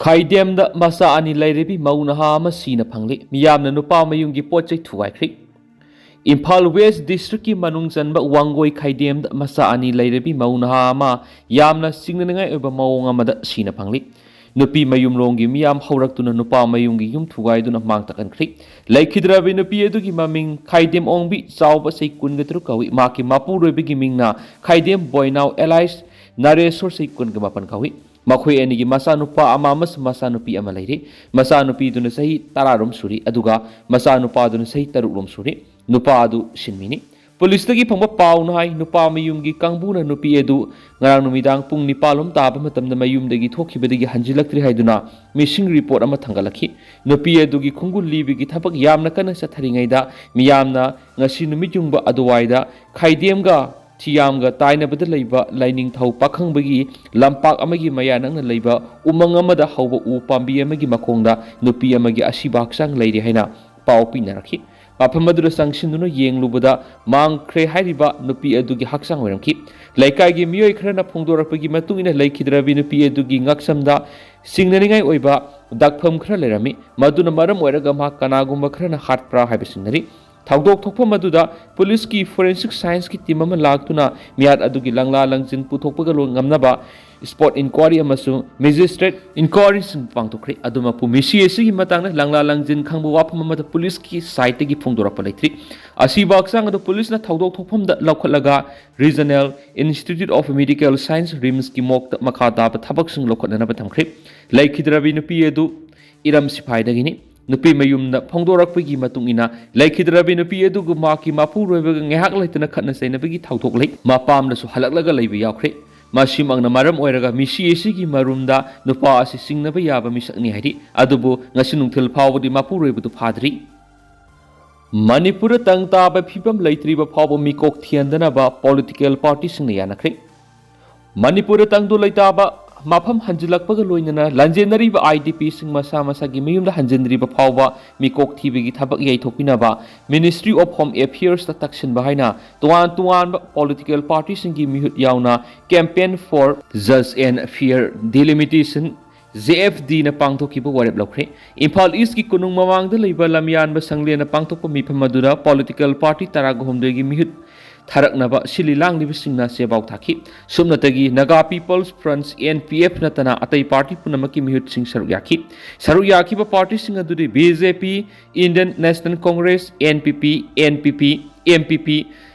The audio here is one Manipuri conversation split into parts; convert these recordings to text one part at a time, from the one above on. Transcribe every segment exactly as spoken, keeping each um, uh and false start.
ꯈꯥꯏꯗꯦꯝꯗ ꯃꯆꯥ ꯑꯅꯤ ꯂꯩꯔꯕꯤ ꯃꯧ ꯅꯍꯥ ꯑꯃ ꯁꯤꯅ ꯐꯪꯂꯤ꯫ ꯃꯤꯌꯥꯝꯅ ꯅꯨꯄꯥ ꯃꯌꯨꯝꯒꯤ ꯄꯣꯠ ꯆꯩ ꯊꯨꯒꯥꯏꯈ꯭ꯔꯤ꯫ ꯏꯝꯐꯥꯜ ꯋꯦꯁ ꯗꯤꯁꯇ꯭ꯔꯤꯛꯀꯤ ꯃꯅꯨꯡ ꯆꯟꯕ ꯋꯥꯡꯒꯣꯏ ꯈꯥꯏꯗꯦꯝꯗ ꯃꯆꯥ ꯑꯅꯤ ꯂꯩꯔꯕꯤ ꯃꯧ ꯅꯍꯥ ꯑꯃ ꯌꯥꯝꯅ ꯆꯤꯡꯅꯅꯤꯡꯉꯥꯏ ꯑꯣꯏꯕ ꯃꯑꯣꯡ ꯑꯃꯗ ꯁꯤꯅ ꯐꯪꯂꯤ꯫ ꯅꯨꯄꯤ ꯃꯌꯨꯝꯂꯣꯝꯒꯤ ꯃꯤꯌꯥꯝ ꯍꯧꯔꯛꯇꯨꯅ ꯅꯨꯄꯥ ꯃꯌꯨꯝꯒꯤ ꯌꯨꯝ ꯊꯨꯒꯥꯏꯗꯨꯅ ꯃꯥꯡ ꯇꯥꯛꯍꯟꯈ꯭ꯔꯤ꯫ ꯂꯩꯈꯤꯗ꯭ꯔꯕꯤ ꯅꯨꯄꯤ ꯑꯗꯨꯒꯤ ꯃꯃꯤꯡ ꯈꯥꯏꯗꯦꯝ ꯑꯣꯡꯕꯤ ꯆꯥꯎꯕ ꯆꯍꯤ ꯀꯨꯟꯒ ꯇꯔꯨꯛ ꯀꯧꯏ꯫ ꯃꯍꯥꯛꯀꯤ ꯃꯄꯨꯔꯣꯏꯕꯒꯤ ꯃꯤꯡꯅ ꯈꯥꯏꯗꯦꯝ ꯕꯣꯏꯅꯥꯎ ꯑꯦꯂꯥꯏꯁ ꯅꯔꯦꯁꯣꯔ ꯆꯍꯤ ꯀꯨꯟꯒ ꯃꯥꯄꯟ ꯀꯧꯏ꯫ ꯃꯈꯣꯏ ꯑꯅꯤꯒꯤ ꯃꯆꯥꯅꯨꯄꯥ ꯑꯃ ꯑꯃꯁꯨꯡ ꯃꯆꯥꯅꯨꯄꯤ ꯑꯃ ꯂꯩꯔꯤ꯫ ꯃꯆꯥꯅꯨꯄꯤꯗꯨꯅ ꯆꯍꯤ ꯇꯔꯥꯔꯣꯝ ꯁꯨꯔꯤ, ꯑꯗꯨꯒ ꯃꯆꯥꯅꯨꯄꯥꯗꯨꯅ ꯆꯍꯤ ꯇꯔꯨꯛꯔꯣꯝ ꯁꯨꯔꯤ꯫ ꯅꯨꯄꯥ ꯑꯗꯨ ꯁꯤꯟꯃꯤꯅꯤ꯫ ꯄꯨꯂꯤꯁꯇꯒꯤ ꯐꯪꯕ ꯄꯥꯎꯅ ꯍꯥꯏ, ꯅꯨꯄꯥ ꯃꯌꯨꯝꯒꯤ ꯀꯥꯡꯕꯨꯅ ꯅꯨꯄꯤ ꯑꯗꯨ ꯉꯔꯥꯡ ꯅꯨꯃꯤꯗꯥꯡ ꯄꯨꯡ ꯅꯤꯄꯥꯜ ꯂꯣꯝ ꯇꯥꯕ ꯃꯇꯝꯗ ꯃꯌꯨꯝꯗꯒꯤ ꯊꯣꯛꯈꯤꯕꯗꯒꯤ ꯍꯟꯖꯤꯜꯂꯛꯇ꯭ꯔꯤ ꯍꯥꯏꯗꯨꯅ ꯃꯤꯁꯤꯡ ꯔꯤꯄꯣꯔꯠ ꯑꯃ ꯊꯥꯡꯒꯠꯂꯛꯈꯤ꯫ ꯅꯨꯄꯤ ꯑꯗꯨꯒꯤ ꯈꯣꯡꯒꯨꯜ ꯂꯤꯕꯒꯤ ꯊꯕꯛ ꯌꯥꯝꯅ ꯀꯟꯅ ꯆꯠꯊꯔꯤꯉꯩꯗ ꯃꯤꯌꯥꯝꯅ ꯉꯁꯤ ꯅꯨꯃꯤꯠ ꯌꯨꯡꯕ ꯑꯗꯨꯋꯥꯏꯗ ꯈꯥꯏꯗꯦꯝꯒ ꯊꯤꯌꯥꯝꯒ ꯇꯥꯏꯅꯕꯗ ꯂꯩꯕ ꯂꯥꯏꯅꯤꯡꯊꯧ ꯄꯥꯈꯪꯕꯒꯤ ꯂꯝꯄꯥꯛ ꯑꯃꯒꯤ ꯃꯌꯥ ꯅꯛꯅ ꯂꯩꯕ ꯎꯃꯪ ꯑꯃꯗ ꯍꯧꯕ ꯎ ꯄꯥꯝꯕꯤ ꯑꯃꯒꯤ ꯃꯈꯣꯡꯗ ꯅꯨꯄꯤ ꯑꯃꯒꯤ ꯑꯁꯤꯕ ꯍꯛꯆꯥꯡ ꯂꯩꯔꯤ ꯍꯥꯏꯅ ꯄꯥꯎ ꯄꯤꯅꯔꯛꯈꯤ꯫ ꯃꯐꯝ ꯑꯗꯨꯗ ꯆꯪꯁꯤꯟꯗꯨꯅ ꯌꯦꯡꯂꯨꯕꯗ ꯃꯥꯡꯈ꯭ꯔꯦ ꯍꯥꯏꯔꯤꯕ ꯅꯨꯄꯤ ꯑꯗꯨꯒꯤ ꯍꯛꯆꯥꯡ ꯑꯣꯏꯔꯝꯈꯤ꯫ ꯂꯩꯀꯥꯏꯒꯤ ꯃꯤꯑꯣꯏ ꯈꯔꯅ ꯐꯣꯡꯗꯣꯔꯛꯄꯒꯤ ꯃꯇꯨꯡ ꯏꯟꯅ ꯂꯩꯈꯤꯗ꯭ꯔꯕꯤ ꯅꯨꯄꯤ ꯑꯗꯨꯒꯤ ꯉꯛꯁꯝꯗ ꯆꯤꯡꯅꯅꯤꯡꯉꯥꯏ ꯑꯣꯏꯕ ꯗꯥꯛꯐꯝ ꯈꯔ ꯂꯩꯔꯝꯃꯤ꯫ ꯃꯗꯨꯅ ꯃꯔꯝ ꯑꯣꯏꯔꯒ ꯃꯍꯥꯛ ꯀꯅꯥꯒꯨꯝꯕ ꯈꯔꯅ ꯍꯥꯠꯄ꯭ꯔꯥ ꯍꯥꯏꯕ ꯆꯤꯡꯅꯔꯤ꯫ ꯊꯧꯗꯣꯛ ꯊꯣꯛꯐꯝ ꯑꯗꯨꯗ ꯄꯨꯂꯤꯁꯀꯤ ꯐꯣꯔꯦꯟꯁꯤꯛ ꯁꯥꯏꯟꯁꯀꯤ ꯇꯤꯝ ꯑꯃ ꯂꯥꯛꯇꯨꯅ ꯃꯤꯌꯥꯠ ꯑꯗꯨꯒꯤ ꯂꯪꯂꯥ ꯂꯪꯖꯤꯟ ꯄꯨꯊꯣꯛꯄꯒ ꯂꯣꯏ ꯉꯝꯅꯕ ꯁ꯭ꯄꯣꯠ ꯏꯟꯀ꯭ꯋꯥꯔꯤ ꯑꯃꯁꯨꯡ ꯃꯦꯖꯤꯁꯇ꯭ꯔꯦꯠ ꯏꯟꯀ꯭ꯋꯥꯔꯤꯁꯤꯡ ꯄꯥꯡꯊꯣꯛꯈ꯭ꯔꯦ꯫ ꯑꯗꯨꯃꯛꯄꯨ ꯃꯤꯁꯤ ꯑꯁꯤꯒꯤ ꯃꯇꯥꯡꯗ ꯂꯪꯂꯥ ꯂꯪꯖꯤꯟ ꯈꯪꯕ ꯋꯥꯐꯝ ꯑꯃꯗ ꯄꯨꯂꯤꯁꯀꯤ ꯁꯥꯏꯠꯇꯒꯤ ꯐꯣꯡꯗꯣꯔꯛꯄ ꯂꯩꯇ꯭ꯔꯤ꯫ ꯑꯁꯤꯕ ꯍꯛꯆꯥꯡ ꯑꯗꯨ ꯄꯨꯂꯤꯁꯅ ꯊꯧꯗꯣꯛ ꯊꯣꯛꯐꯝꯗ ꯂꯧꯈꯠꯂꯒ regional institute of medical science, ꯔꯤꯝꯁꯀꯤ ꯃꯣꯛꯇ ꯃꯈꯥ ꯇꯥꯕ ꯊꯕꯛꯁꯤꯡ ꯂꯧꯈꯠꯅꯅꯕ ꯊꯝꯈ꯭ꯔꯦ꯫ ꯂꯩꯈꯤꯗ꯭ꯔꯕꯤ ꯅꯨꯄꯤ ꯑꯗꯨ ꯏꯔꯝ ꯁꯤꯐꯥꯏꯗꯒꯤꯅꯤ꯫ ꯅꯨꯄꯤ ꯃꯌꯨꯝꯗ ꯐꯣꯡꯗꯣꯔꯛꯄꯒꯤ ꯃꯇꯨꯡ ꯏꯟꯅ, ꯂꯩꯈꯤꯗ꯭ꯔꯕꯤ ꯅꯨꯄꯤ ꯑꯗꯨꯒ ꯃꯍꯥꯛꯀꯤ ꯃꯄꯨꯔꯣꯏꯕꯒ ꯉꯥꯏꯍꯥꯛ ꯂꯩꯇꯅ ꯈꯠꯅ ꯆꯩꯅꯕꯒꯤ ꯊꯧꯗꯣꯛ ꯂꯩ꯫ ꯃꯄꯥꯝꯗꯁꯨ ꯍꯜꯂꯛꯂꯒ ꯂꯩꯕ ꯌꯥꯎꯈ꯭ꯔꯦ꯫ ꯃꯁꯤꯃꯛꯅ ꯃꯔꯝ ꯑꯣꯏꯔꯒ ꯃꯤꯁꯤ ꯑꯁꯤꯒꯤ ꯃꯔꯨꯝꯗ ꯅꯨꯄꯥ ꯑꯁꯤ ꯆꯤꯡꯅꯕ ꯌꯥꯕ ꯃꯤꯁꯛꯅꯤ ꯍꯥꯏꯔꯤ꯫ ꯑꯗꯨꯕꯨ ꯉꯁꯤ ꯅꯨꯡꯊꯤꯜ ꯐꯥꯎꯕꯗꯤ ꯃꯄꯨꯔꯣꯏꯕꯗꯨ ꯐꯥꯗ꯭ꯔꯤ꯫ ꯃꯅꯤꯄꯨꯔꯗ ꯇꯪ ꯇꯥꯕ ꯐꯤꯕꯝ ꯂꯩꯇ꯭ꯔꯤꯕ ꯐꯥꯎꯕ ꯃꯤꯀꯣꯛ ꯊꯤꯍꯟꯗꯅꯕ ꯄꯣꯂꯤꯇꯤꯀꯦꯜ ꯄꯥꯔꯇꯤꯁꯤꯡꯅ ꯌꯥꯅꯈ꯭ꯔꯦ꯫ ꯃꯅꯤꯄꯨꯔꯗ ꯇꯪꯗꯨ ꯂꯩꯇꯥꯕ ꯃꯐꯝ ꯍꯟꯖꯤꯜꯂꯛꯄꯒ ꯂꯣꯏꯅꯅ ꯂꯥꯟꯖꯦꯟꯅꯔꯤꯕ ꯑꯥꯏ ꯗꯤ ꯄꯤꯁꯤꯡ ꯃꯁꯥ ꯃꯁꯥꯒꯤ ꯃꯌꯨꯝꯗ ꯍꯟꯖꯤꯟꯗ꯭ꯔꯤꯕ ꯐꯥꯎꯕ ꯃꯤꯀꯣꯛ ꯊꯤꯕꯒꯤ ꯊꯕꯛ ꯌꯩꯊꯣꯛꯄꯤꯅꯕ Ministry of Home Affairsꯇ ꯇꯛꯁꯤꯟꯕ ꯍꯥꯏꯅ ꯇꯣꯉꯥꯟ ꯇꯣꯉꯥꯟꯕ ꯄꯣꯂꯤꯇꯤꯀꯦꯜ ꯄꯥꯔꯇꯤꯁꯤꯡꯒꯤ ꯃꯤꯍꯨꯠ ꯌꯥꯎꯅ Campaign for Just and Fair Delimitation J F ꯗꯤꯅ ꯄꯥꯡꯊꯣꯛꯈꯤꯕ ꯋꯥꯔꯦꯞ ꯂꯧꯈ꯭ꯔꯦ꯫ ꯏꯝꯐꯥꯜ ꯏꯁꯀꯤ ꯀꯣꯅꯨꯡ ꯃꯃꯥꯡꯗ ꯂꯩꯕ ꯂꯝꯌꯥꯟꯕ ꯁꯪꯂꯦꯟꯅ ꯄꯥꯡꯊꯣꯛꯄ ꯃꯤꯐꯝ ꯑꯗꯨꯗ ꯄꯣꯂꯤꯇꯤꯀꯦꯜ ꯄꯥꯔꯇꯤ ꯇꯔꯥꯒ ꯍꯨꯝꯗꯣꯏꯒꯤ ꯃꯤꯍꯨꯠ ꯊꯥꯔꯛꯅꯕ ꯁꯤꯜꯂꯤ ꯂꯥꯡꯂꯤꯕꯁꯤꯡꯅ ꯆꯦꯕꯥꯎ ꯊꯥꯈꯤ꯫ ꯁꯨꯞꯅꯇꯒꯤ Naga people's front, N P F ꯅꯠꯇꯅ ꯑꯇꯩ ꯄꯥꯔꯇꯤ ꯄꯨꯝꯅꯃꯛꯀꯤ ꯃꯤꯍꯨꯠꯁꯤꯡ ꯁꯔꯨꯛ ꯌꯥꯈꯤ꯫ ꯁꯔꯨꯛ ꯌꯥꯈꯤꯕ ꯄꯥꯔꯇꯤꯁꯤꯡ ꯑꯗꯨꯗꯤ B J P, Indian national Congress, N P P, N P P, M P P,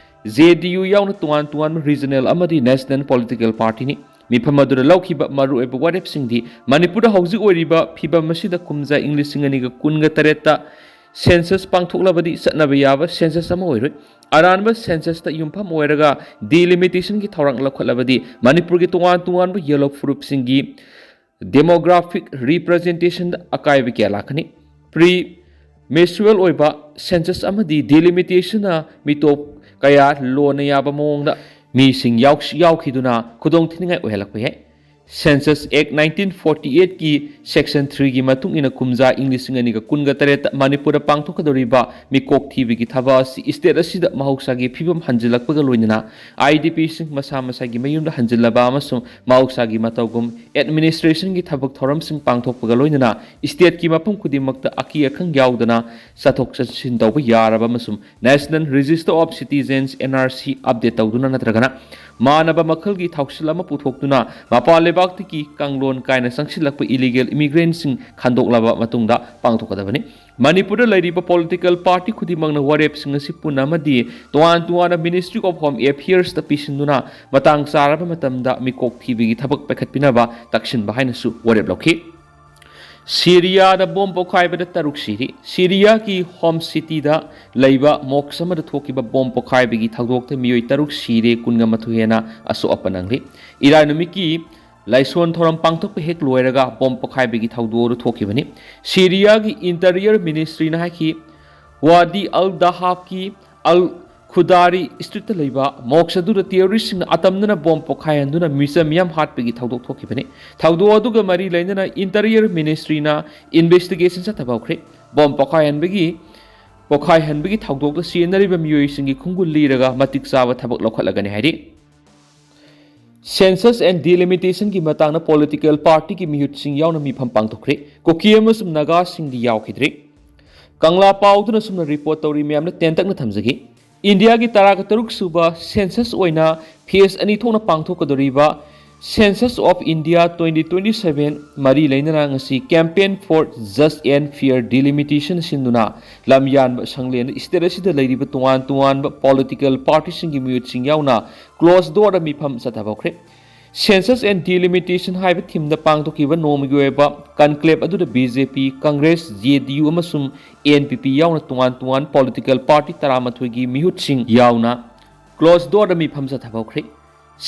J D U ꯌꯥꯎꯅ ꯇꯣꯉꯥꯟ ꯇꯣꯉꯥꯟꯕ ꯔꯤꯖꯅꯦꯜ ꯑꯃꯗꯤ ꯅꯦꯁꯅꯦꯜ ꯄꯣꯂꯤꯇꯤꯀꯦꯜ ꯄꯥꯔꯇꯤꯅꯤ꯫ ꯃꯤꯐꯝ ꯑꯗꯨꯗ ꯂꯧꯈꯤꯕ ꯃꯔꯨꯑꯣꯏꯕ ꯋꯥꯔꯦꯞꯁꯤꯡꯗꯤ ꯃꯅꯤꯄꯨꯔꯗ ꯍꯧꯖꯤꯛ ꯑꯣꯏꯔꯤꯕ ꯐꯤꯕꯝ ꯑꯁꯤꯗ ꯀꯨꯝꯖꯥ ꯏꯪ ꯂꯤꯁꯤꯡ ꯑꯅꯤꯒ ꯀꯨꯟꯒ ꯇꯔꯦꯠꯇ ꯁꯦꯟꯁꯁ ꯄꯥꯡꯊꯣꯛꯂꯕꯗꯤ ꯆꯠꯅꯕ ꯌꯥꯕ ꯁꯦꯟꯁꯁ ꯑꯃ ꯑꯣꯏꯔꯣꯏ꯫ ꯑꯔꯥꯟꯕ ꯁꯦꯟꯁꯁꯇ ꯌꯨꯝꯐꯝ ꯑꯣꯏꯔꯒ ꯗꯤꯂꯤꯃꯤꯇꯦꯁꯟꯒꯤ ꯊꯧꯔꯥꯡ ꯂꯧꯈꯠꯂꯕꯗꯤ ꯃꯅꯤꯄꯨꯔꯒꯤ ꯇꯣꯉꯥꯟ ꯇꯣꯉꯥꯟꯕ ꯌꯦꯜꯂꯣ ꯐꯨꯔꯨꯞꯁꯤꯡꯒꯤ ꯗꯦꯃꯣꯒ꯭ꯔꯥꯐꯤꯛ ꯔꯤꯄ꯭ꯔꯖꯦꯟꯇꯦꯁꯟꯗ ꯑꯀꯥꯏꯕ ꯀꯌꯥ ꯂꯥꯛꯀꯅꯤ꯫ ꯄ꯭ꯔꯤ ꯃꯦꯆꯨꯔꯦꯜ ꯑꯣꯏꯕ ꯁꯦꯟꯁꯁ ꯑꯃꯗꯤ ꯗꯤꯂꯤꯃꯤꯇꯦꯁꯟꯅ ꯃꯤꯇꯣꯞ ꯀꯌꯥ ꯂꯣꯟꯅ ꯌꯥꯕ ꯃꯑꯣꯡꯗ ꯃꯤꯁꯤꯡ ꯌꯥꯎ-, ꯌꯥꯎꯈꯤꯗꯨꯅ ꯈꯨꯗꯣꯡꯊꯤꯅꯤꯡꯉꯥꯏ ꯑꯣꯏꯍꯜꯂꯛꯄ ꯌꯥꯏ꯫ ꯁꯦꯟꯁꯁ ꯑꯦꯛ ꯅꯥꯏꯟꯇꯤꯟ ꯐꯣꯔꯇꯤ ꯑꯩꯠꯀꯤ ꯁꯦꯛꯁꯟ ꯊ꯭ꯔꯤꯒꯤ ꯃꯇꯨꯡ ꯏꯟꯅ ꯀꯨꯝꯖꯥ ꯏꯪ ꯂꯤꯁꯤꯡ ꯑꯅꯤꯒ ꯀꯨꯟꯒ ꯇꯔꯦꯠꯇ ꯃꯅꯤꯄꯨꯔꯗ ꯄꯥꯡꯊꯣꯛꯀꯗꯧꯔꯤꯕ ꯃꯤꯀꯣꯛ ꯊꯤꯕꯒꯤ ꯊꯕꯛ ꯑꯁꯤ ꯁ꯭ꯇꯦꯠ ꯑꯁꯤꯗ ꯃꯍꯧꯁꯥꯒꯤ ꯐꯤꯕꯝ ꯍꯟꯖꯤꯜꯂꯛꯄꯒ ꯂꯣꯏꯅꯅ ꯑꯥꯏ ꯗꯤ ꯄꯤꯁꯤꯡ ꯃꯁꯥ ꯃꯁꯥꯒꯤ ꯃꯌꯨꯝꯗ ꯍꯟꯖꯤꯜꯂꯕ ꯑꯃꯁꯨꯡ ꯃꯍꯧꯁꯥꯒꯤ ꯃꯇꯧꯒꯨꯝ ꯑꯦꯗꯃꯤꯅꯤꯁꯇ꯭ꯔꯦꯁꯟꯒꯤ ꯊꯕꯛ ꯊꯧꯔꯝꯁꯤꯡ ꯄꯥꯡꯊꯣꯛꯄꯒ ꯂꯣꯏꯅꯅ ꯁ꯭ꯇꯦꯠꯀꯤ ꯃꯐꯝ ꯈꯨꯗꯤꯡꯃꯛꯇ ꯑꯀꯤ ꯑꯈꯪ ꯌꯥꯎꯗꯅ ꯆꯠꯊꯣꯛ ꯆꯠꯁꯤꯟ ꯇꯧꯕ ꯌꯥꯔꯕ ꯑꯃꯁꯨꯡ National Register of Citizens, N R C, update ꯇꯧꯗꯨꯅ ꯅꯠꯇ꯭ꯔꯒꯅ ꯃꯥꯟꯅꯕ ꯃꯈꯜꯒꯤ ꯊꯧꯁꯤꯜ ꯑꯃ ꯄꯨꯊꯣꯛꯇꯨꯅ ꯃꯄꯥꯟ ꯂꯩꯕꯥꯛꯇꯒꯤ ꯀꯥꯡꯂꯣꯟ ꯀꯥꯏꯅ ꯆꯪꯁꯤꯜꯂꯛꯄ ꯏꯂꯤꯒꯦꯜ ꯏꯃꯤꯒ꯭ꯔꯦꯟꯁꯤꯡ ꯈꯟꯗꯣꯛꯂꯕ ꯃꯇꯨꯡꯗ ꯄꯥꯡꯊꯣꯛꯀꯗꯕꯅꯤ꯫ ꯃꯅꯤꯄꯨꯔꯗ ꯂꯩꯔꯤꯕ ꯄꯣꯂꯤꯇꯤꯀꯦꯜ ꯄꯥꯔꯇꯤ ꯈꯨꯗꯤꯡꯃꯛꯅ ꯋꯥꯔꯦꯞꯁꯤꯡ ꯑꯁꯤ ꯄꯨꯟꯅ ꯑꯃꯗꯤ ꯇꯣꯉꯥꯟ ꯇꯣꯉꯥꯟꯕ ꯃꯤꯅꯤꯁꯇ꯭ꯔꯤ ꯑꯣꯐ ꯍꯣꯝ ꯑꯦꯐꯤꯌꯔꯁꯇ ꯄꯤꯁꯤꯟꯗꯨꯅ ꯃꯇꯥꯡ ꯆꯥꯔꯕ ꯃꯇꯝꯗ ꯃꯤꯀꯣꯛ ꯊꯤꯕꯒꯤ ꯊꯕꯛ ꯄꯥꯏꯈꯠꯄꯤꯅꯕ ꯇꯛꯁꯤꯟꯕ ꯍꯥꯏꯅꯁꯨ ꯋꯥꯔꯦꯞ ꯂꯧꯈꯤ꯫ ꯁꯤꯔꯤꯌꯥꯗ ꯕꯣꯝ ꯄꯣꯈꯥꯏꯕꯗ ꯇꯔꯨꯛ ꯁꯤꯔꯤ꯫ ꯁꯤꯔꯤꯌꯥꯒꯤ ꯍꯣꯝ ꯁꯤꯇꯤꯗ ꯂꯩꯕ ꯃꯣꯛꯁ ꯑꯃꯗ ꯊꯣꯛꯈꯤꯕ ꯕꯣꯝ ꯄꯣꯈꯥꯏꯕꯒꯤ ꯊꯧꯗꯣꯛꯇ ꯃꯤꯑꯣꯏ ꯇꯔꯨꯛ ꯁꯤꯔꯦ, ꯀꯨꯟꯒ ꯃꯥꯊꯣꯏ ꯍꯦꯟꯅ ꯑꯁꯣꯛ ꯑꯄꯟ ꯅꯪꯂꯤ꯫ ꯏꯔꯥꯏ ꯅꯨꯃꯤꯠꯀꯤ ꯂꯥꯏꯁꯣꯟ ꯊꯧꯔꯝ ꯄꯥꯡꯊꯣꯛꯄ ꯍꯦꯛ ꯂꯣꯏꯔꯒ ꯕꯣꯝ ꯄꯣꯈꯥꯏꯕꯒꯤ ꯊꯧꯗꯣꯛ ꯑꯗꯨ ꯊꯣꯛꯈꯤꯕꯅꯤ꯫ ꯁꯤꯔꯤꯌꯥꯒꯤ ꯏꯟꯇꯔꯤꯌꯔ ꯃꯤꯅꯤꯁꯇ꯭ꯔꯤꯅ ꯍꯥꯏꯈꯤ, ꯋꯥꯗꯤ ꯑꯜ ꯗꯍꯥꯕꯀꯤ ꯑꯜ ꯈꯨꯗꯥꯔꯤ ꯁ꯭ꯇ꯭ꯔꯤꯠꯇ ꯂꯩꯕ ꯃꯣꯛꯁ ꯑꯗꯨꯗ ꯇꯦꯔꯣꯔꯤꯁꯁꯤꯡꯅ ꯑꯇꯝꯅꯅ ꯕꯣꯝ ꯄꯣꯈꯥꯏꯍꯟꯗꯨꯅ ꯃꯤꯆꯝ ꯃꯤꯌꯥꯝ ꯍꯥꯠꯄꯒꯤ ꯊꯧꯗꯣꯛ ꯊꯣꯛꯈꯤꯕꯅꯤ꯫ ꯊꯧꯗꯣꯛ ꯑꯗꯨꯒ ꯃꯔꯤ ꯂꯩꯅꯅ ꯏꯟꯇꯔꯤꯌꯔ ꯃꯤꯅꯤꯁꯇ꯭ꯔꯤꯅ ꯏꯟꯚꯦꯁꯇꯤꯒꯦꯁꯟ ꯆꯠꯊꯕ ꯍꯧꯈ꯭ꯔꯦ꯫ ꯕꯣꯝ ꯄꯣꯈꯥꯏꯍꯟꯕꯒꯤ, ꯄꯣꯈꯥꯏꯍꯟꯕꯒꯤ ꯊꯧꯗꯣꯛꯇ ꯆꯦꯟꯅꯔꯤꯕ ꯃꯤꯑꯣꯏꯁꯤꯡꯒꯤ ꯈꯣꯡꯒꯨꯜ ꯂꯤꯔꯒ ꯃꯇꯤꯛ ꯆꯥꯕ ꯊꯕꯛ ꯂꯧꯈꯠꯂꯒꯅꯤ ꯍꯥꯏꯔꯤ꯫ Census and Delimitationꯒꯤ ꯃꯇꯥꯡꯗ political partyꯒꯤ ꯃꯤꯍꯨꯠꯁꯤꯡ ꯌꯥꯎꯅ ꯃꯤꯐꯝ ꯄꯥꯡꯊꯣꯛꯈ꯭ꯔꯦ꯫ ꯀꯨꯀꯤ ꯑꯃꯁꯨꯡ ꯅꯥꯒꯥꯁꯤꯡꯗꯤ ꯌꯥꯎꯈꯤꯗ꯭ꯔꯦ꯫ ꯀꯪꯂꯥ ꯄꯥꯎꯗꯨꯅ ꯑꯁꯨꯝꯅ report ꯇꯧꯔꯤ, ꯃꯌꯥꯝꯅ ꯇꯦꯟꯇꯛꯅ ꯊꯝꯖꯒꯦ꯫ ꯏꯟꯗꯤꯌꯥꯒꯤ ꯇꯔꯥꯒ ꯇꯔꯨꯛ ꯁꯨꯕ census ꯑꯣꯏꯅ phase ꯑꯅꯤ ꯊꯣꯛꯅ ꯄꯥꯡꯊꯣꯛꯀꯗꯧꯔꯤꯕ Census of India twenty twenty-seven ꯃꯔꯤ ꯂꯩꯅꯅ ꯉꯁꯤ Campaign for Just and Fair Delimitation ꯁꯤꯟꯗꯨꯅ ꯂꯝꯌꯥꯟꯕ ꯁꯪꯂꯦꯟꯗ state ꯑꯁꯤꯗ ꯂꯩꯔꯤꯕ ꯇꯣꯉꯥꯟ ꯇꯣꯉꯥꯟꯕ political partyꯁꯤꯡꯒꯤ ꯃꯤꯍꯨꯠꯁꯤꯡ ꯌꯥꯎꯅ closed doorꯗ ꯃꯤꯐꯝ ꯆꯠꯊꯕ ꯍꯧꯈ꯭ꯔꯦ꯫ Census and Delimitation ꯍꯥꯏꯕ themeꯗ ꯄꯥꯡꯊꯣꯛꯈꯤꯕ ꯅꯣꯡꯃꯒꯤ ꯑꯣꯏꯕ conclave ꯑꯗꯨꯗ BJP, Congress, JDU ꯑꯃꯁꯨꯡ NPP ꯌꯥꯎꯅ ꯇꯣꯉꯥꯟ ꯇꯣꯉꯥꯟ political party ꯇꯔꯥꯃꯥꯊꯣꯏꯒꯤ ꯃꯤꯍꯨꯠꯁꯤꯡ ꯌꯥꯎꯅ closed doorꯗ ꯃꯤꯐꯝ ꯆꯠꯊꯕ ꯍꯧꯈ꯭ꯔꯦ꯫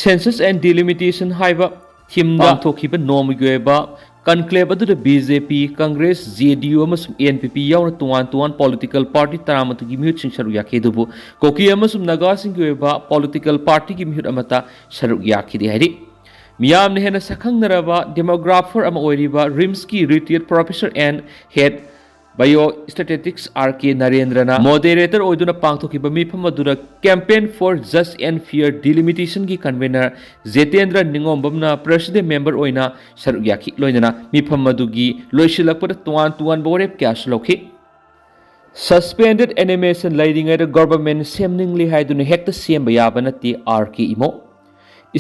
Census and Delimitation ꯍꯥꯏꯕ themeꯗ ꯄꯥꯡꯊꯣꯛꯈꯤꯕ ꯅꯣꯡꯃꯒꯤ ꯑꯣꯏꯕ conclave ꯑꯗꯨꯗ BJP, Congress, JDU ꯑꯃꯁꯨꯡ NPP ꯌꯥꯎꯅ ꯇꯣꯉꯥꯟ ꯇꯣꯉꯥꯟ political party ꯇꯔꯥꯃꯥꯊꯣꯏꯒꯤ ꯃꯤꯍꯨꯠꯁꯤꯡ ꯁꯔꯨꯛ ꯌꯥꯈꯤ, ꯑꯗꯨꯕꯨ ꯀꯨꯀꯤ ꯑꯃꯁꯨꯡ ꯅꯥꯒꯥꯁꯤꯡꯒꯤ ꯑꯣꯏꯕ political partyꯒꯤ ꯃꯤꯍꯨꯠ ꯑꯃꯠꯇ ꯁꯔꯨꯛ ꯌꯥꯈꯤꯗꯦ ꯍꯥꯏꯔꯤ꯫ ꯃꯤꯌꯥꯝꯅ ꯍꯦꯟꯅ ꯁꯛꯈꯪꯅꯔꯕ demographer ꯑꯃ ꯑꯣꯏꯔꯤꯕ RIMSꯀꯤ retired professor and head Biostatistics R K ꯅꯔꯦꯟꯗ꯭ꯔꯅ moderator ꯑꯣꯏꯗꯨꯅ ꯄꯥꯡꯊꯣꯛꯈꯤꯕ ꯃꯤꯐꯝ ꯑꯗꯨꯗ Campaign for Just and Fair Delimitationꯒꯤ convener ꯖꯦꯇꯦꯟꯗ꯭ꯔ ꯅꯤꯉꯣꯝꯕꯝꯅ president member ꯑꯣꯏꯅ ꯁꯔꯨꯛ ꯌꯥꯈꯤ꯫ ꯂꯣꯏꯅꯅ ꯃꯤꯐꯝ ꯑꯗꯨꯒꯤ ꯂꯣꯏꯁꯤꯜꯂꯛꯄꯗ ꯇꯣꯉꯥꯟ ꯇꯣꯉꯥꯟꯕ ꯋꯥꯔꯦꯞ ꯀꯌꯥꯁꯨ ꯂꯧꯈꯤ꯫ Suspended animation ꯂꯩꯔꯤꯉꯩꯗ government ꯁꯦꯝꯅꯤꯡꯂꯤ ꯍꯥꯏꯗꯨꯅ ꯍꯦꯛꯇ ꯁꯦꯝꯕ ꯌꯥꯕ ꯅꯠꯇꯦ, R K ꯏꯃꯣ꯫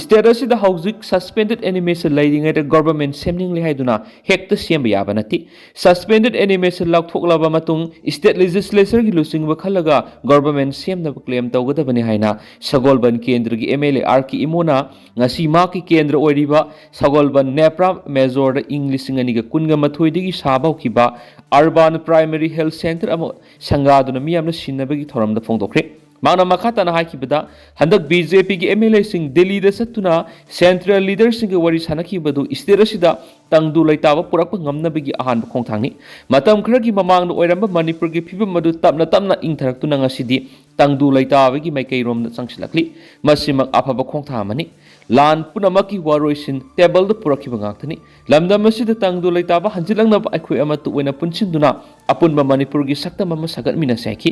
State ꯑꯁꯤꯗ ꯍꯧꯖꯤꯛ suspended animation ꯂꯩꯔꯤꯉꯩꯗ government ꯁꯦꯝꯅꯤꯡꯂꯤ ꯍꯥꯏꯗꯨꯅ ꯍꯦꯛꯇ ꯁꯦꯝꯕ ꯌꯥꯕ ꯅꯠꯇꯦ꯫ Suspended animation ꯂꯧꯊꯣꯛꯂꯕ ꯃꯇꯨꯡ state legislatureꯒꯤ ꯂꯨꯆꯤꯡꯕ ꯈꯜꯂꯒ government ꯁꯦꯝꯅꯕ claim ꯇꯧꯒꯗꯕꯅꯤ ꯍꯥꯏꯅ ꯁꯒꯣꯜꯕꯟ ꯀꯦꯟꯗ꯭ꯔꯒꯤ MLA R K ꯏꯃꯣꯅ ꯉꯁꯤ ꯃꯍꯥꯛꯀꯤ ꯀꯦꯟꯗ꯭ꯔ ꯑꯣꯏꯔꯤꯕ ꯁꯒꯣꯜꯕꯟ ꯅꯦꯄ꯭ꯔꯥ ꯃꯦꯖꯣꯔꯗ ꯏꯪ ꯂꯤꯁꯤꯡ ꯑꯅꯤꯒ ꯀꯨꯟꯒ ꯃꯥꯊꯣꯏꯗꯒꯤ ꯁꯥꯕ ꯍꯧꯈꯤꯕ urban primary health centre ꯑꯃ ꯁꯪꯒꯥꯗꯨꯅ ꯃꯤꯌꯥꯝꯅ ꯁꯤꯟꯅꯕꯒꯤ ꯊꯧꯔꯝꯗ ꯐꯣꯡꯗꯣꯛꯈ꯭ꯔꯦ꯫ ꯃꯍꯥꯛꯅ ꯃꯈꯥ ꯇꯥꯅ ꯍꯥꯏꯈꯤꯕꯗ, ꯍꯟꯗꯛ BJPꯒꯤ MLAꯁꯤꯡ ꯗꯤꯜꯂꯤꯗ ꯆꯠꯇꯨꯅ central leaderꯁꯤꯡꯒ ꯋꯥꯔꯤ ꯁꯥꯟꯅꯈꯤꯕꯗꯨ state ꯑꯁꯤꯗ ꯇꯪꯗꯨ ꯂꯩꯇꯥꯕ ꯄꯨꯔꯛꯄ ꯉꯝꯅꯕꯒꯤ ꯑꯍꯥꯟꯕ ꯈꯣꯡꯊꯥꯡꯅꯤ꯫ ꯃꯇꯝ ꯈꯔꯒꯤ ꯃꯃꯥꯡꯗ ꯑꯣꯏꯔꯝꯕ ꯃꯅꯤꯄꯨꯔꯒꯤ ꯐꯤꯕꯝ ꯑꯗꯨ ꯇꯞꯅ ꯇꯞꯅ ꯏꯪꯊꯔꯛꯇꯨꯅ ꯉꯁꯤꯗꯤ ꯇꯪꯗꯨ ꯂꯩꯇꯥꯕꯒꯤ ꯃꯥꯏꯀꯩꯔꯣꯝꯗ ꯆꯪꯁꯤꯜꯂꯛꯂꯤ꯫ ꯃꯁꯤꯃꯛ ꯑꯐꯕ ꯈꯣꯡꯊꯥꯡ ꯑꯃꯅꯤ꯫ ꯂꯥꯟ ꯄꯨꯝꯅꯃꯛꯀꯤ ꯋꯥꯔꯣꯏꯁꯤꯟ tableꯗ ꯄꯨꯔꯛꯈꯤꯕ ꯉꯥꯛꯇꯅꯤ꯫ ꯂꯝꯗꯝ ꯑꯁꯤꯗ ꯇꯪꯗꯨ ꯂꯩꯇꯥꯕ ꯍꯟꯖꯤꯜꯂꯛꯅꯕ ꯑꯩꯈꯣꯏ ꯑꯃꯠꯇ ꯑꯣꯏꯅ ꯄꯨꯟꯁꯤꯟꯗꯨꯅ ꯑꯄꯨꯟꯕ ꯃꯅꯤꯄꯨꯔꯒꯤ ꯁꯛꯇꯝ ꯑꯃ ꯁꯥꯒꯠꯃꯤꯟꯅꯁꯤ ꯍꯥꯏꯈꯤ꯫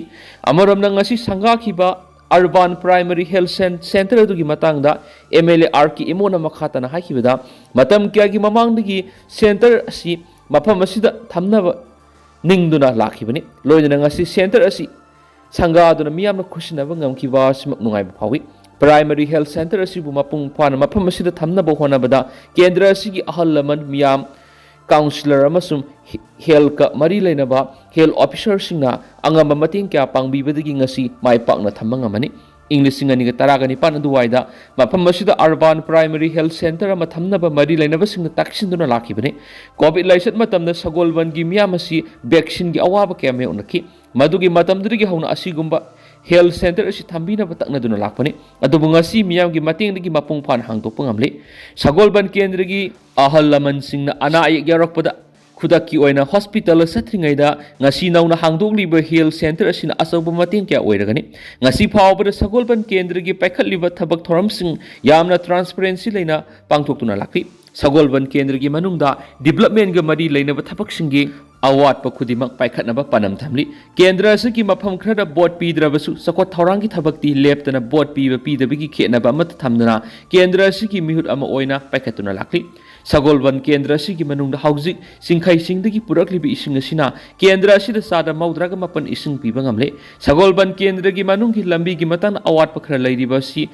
ꯑꯃꯔꯣꯝꯗ ꯉꯁꯤ ꯁꯪꯒꯥꯈꯤꯕ Urban Primary Health Cen- Center ꯑꯗꯨꯒꯤ ꯃꯇꯥꯡꯗ M L A R K ꯏꯃꯣꯅ ꯃꯈꯥ ꯇꯥꯅ ꯍꯥꯏꯈꯤꯕꯗ, ꯃꯇꯝ ꯀꯌꯥꯒꯤ ꯃꯃꯥꯡꯗꯒꯤ center ꯑꯁꯤ ꯃꯐꯝ ꯑꯁꯤꯗ ꯊꯝꯅꯕ ꯅꯤꯡꯗꯨꯅ ꯂꯥꯛꯈꯤꯕꯅꯤ꯫ ꯂꯣꯏꯅꯅ ꯉꯁꯤ center ꯑꯁꯤ ꯁꯪꯒꯥꯗꯨꯅ ꯃꯤꯌꯥꯝꯅ ꯈꯨꯠꯁꯤꯟꯅꯕ ꯉꯝꯈꯤꯕ ꯑꯁꯤꯃꯛ ꯅꯨꯡꯉꯥꯏꯕ ꯐꯥꯎꯏ꯫ Primary Health Center ꯑꯁꯤꯕꯨ ꯃꯄꯨꯡ ꯐꯥꯅ ꯃꯐꯝ ꯑꯁꯤꯗ ꯊꯝꯅꯕ ꯍꯣꯠꯅꯕꯗ ꯀꯦꯟꯗ꯭ꯔ ꯑꯁꯤꯒꯤ ꯑꯍꯜ ꯂꯃꯟ, ꯃꯤꯌꯥꯝ, counsellor ꯑꯃꯁꯨꯡ health ꯀ ꯃꯔꯤ ꯂꯩꯅꯕ health officer ꯁꯤꯡꯅ ꯑꯉꯝꯕ ꯃꯇꯦꯡ ꯀꯌꯥ ꯄꯥꯡꯕꯤꯕꯗꯒꯤ ꯉꯁꯤ ꯃꯥꯏ ꯄꯥꯛꯅ ꯊꯝꯕ ꯉꯝꯃꯅꯤ꯫ ꯏꯪ ꯂꯤꯁꯤꯡ ꯑꯅꯤꯒ ꯇꯔꯥꯒ ꯅꯤꯄꯥꯟ ꯑꯗꯨꯋꯥꯏꯗ ꯃꯐꯝ ꯑꯁꯤꯗ Urban Primary Health Center ꯑꯃ ꯊꯝꯅꯕ ꯃꯔꯤ ꯂꯩꯅꯕꯁꯤꯡꯅ ꯇꯛꯁꯤꯟꯗꯨꯅ ꯂꯥꯛꯈꯤꯕꯅꯤ꯫ COVID ꯂꯥꯏꯆꯠ ꯃꯇꯝꯗ ꯁꯒꯣꯜꯕꯟꯒꯤ ꯃꯤꯌꯥꯝ ꯑꯁꯤ vaccine ꯒꯤ ꯑꯋꯥꯕ ꯀꯌꯥ ꯃꯥꯌꯣꯛꯅꯈꯤ꯫ ꯃꯗꯨꯒꯤ ꯃꯇꯝꯗꯨꯗꯒꯤ ꯍꯧꯅ ꯑꯁꯤꯒꯨꯝꯕ health center ꯑꯁꯤ ꯊꯝꯕꯤꯅꯕ ꯇꯛꯅꯗꯨꯅ ꯂꯥꯛꯄꯅꯤ꯫ ꯑꯗꯨꯕꯨ ꯉꯁꯤ ꯃꯤꯌꯥꯝꯒꯤ ꯃꯇꯦꯡꯗꯒꯤ ꯃꯄꯨꯡ ꯐꯥꯅ ꯍꯥꯡꯗꯣꯛꯄ ꯉꯝꯂꯤ꯫ ꯁꯒꯣꯜꯕꯟ ꯀꯦꯟꯗ꯭ꯔꯒꯤ ꯑꯍꯜ ꯂꯃꯟꯁꯤꯡꯅ ꯑꯅꯥ ꯑꯌꯦꯛ ꯌꯥꯎꯔꯛꯄꯗ ꯈꯨꯗꯛꯀꯤ ꯑꯣꯏꯅ hospital ꯆꯠꯇ꯭ꯔꯤꯉꯩꯗ ꯉꯁꯤ ꯅꯧꯅ ꯍꯥꯡꯗꯣꯛꯂꯤꯕ health center ꯑꯁꯤꯅ ꯑꯆꯧꯕ ꯃꯇꯦꯡ ꯀꯌꯥ ꯑꯣꯏꯔꯒꯅꯤ꯫ ꯉꯁꯤ ꯐꯥꯎꯕꯗ ꯁꯒꯣꯜꯕꯟ ꯀꯦꯟꯗ꯭ꯔꯒꯤ ꯄꯥꯏꯈꯠꯂꯤꯕ ꯊꯕꯛ ꯊꯧꯔꯝꯁꯤꯡ ꯌꯥꯝꯅ transparency ꯂꯩꯅ ꯄꯥꯡꯊꯣꯛꯇꯨꯅ ꯂꯥꯛꯂꯤ꯫ ꯁꯒꯣꯜꯕꯟ ꯀꯦꯟꯗ꯭ꯔꯒꯤ ꯃꯅꯨꯡꯗ development ꯒ ꯃꯔꯤ ꯂꯩꯅꯕ ꯊꯕꯛꯁꯤꯡꯒꯤ ꯑꯋꯥꯠꯄ ꯈꯨꯗꯤꯡꯃꯛ ꯄꯥꯏꯈꯠꯅꯕ ꯄꯥꯟꯗꯝ ꯊꯝꯂꯤ꯫ ꯀꯦꯟꯗ꯭ꯔ ꯑꯁꯤꯒꯤ ꯃꯐꯝ ꯈꯔꯗ vote ꯄꯤꯗ꯭ꯔꯕꯁꯨ, ꯆꯥꯎꯈꯠ ꯊꯧꯔꯥꯡꯒꯤ ꯊꯕꯛꯇꯤ ꯂꯦꯞꯇꯅ vote ꯄꯤꯕ ꯄꯤꯗꯕꯒꯤ ꯈꯦꯠꯅꯕ ꯑꯃꯠꯇ ꯊꯝꯗꯅ ꯀꯦꯟꯗ꯭ꯔ ꯑꯁꯤꯒꯤ ꯃꯤꯍꯨꯠ ꯑꯃ ꯑꯣꯏꯅ ꯄꯥꯏꯈꯠꯇꯨꯅ ꯂꯥꯛꯂꯤ꯫ ꯁꯒꯣꯜꯕꯟ ꯀꯦꯟꯗ꯭ꯔ ꯑꯁꯤꯒꯤ ꯃꯅꯨꯡꯗ ꯍꯧꯖꯤꯛ ꯆꯤꯡꯈꯩꯁꯤꯡꯗꯒꯤ ꯄꯨꯔꯛꯂꯤꯕ ꯏꯁꯤꯡ ꯑꯁꯤꯅ ꯀꯦꯟꯗ꯭ꯔ ꯑꯁꯤꯗ ꯆꯥꯗ ꯃꯧꯗ꯭ꯔꯥꯒ ꯃꯥꯄꯟ ꯏꯁꯤꯡ ꯄꯤꯕ ꯉꯝꯂꯦ꯫ ꯁꯒꯣꯜꯕꯟ ꯀꯦꯟꯗ꯭ꯔꯒꯤ ꯃꯅꯨꯡꯒꯤ ꯂꯝꯕꯤꯒꯤ ꯃꯇꯥꯡꯗ ꯑꯋꯥꯠꯄ ꯈꯔ ꯂꯩꯔꯤꯕ ꯑꯁꯤ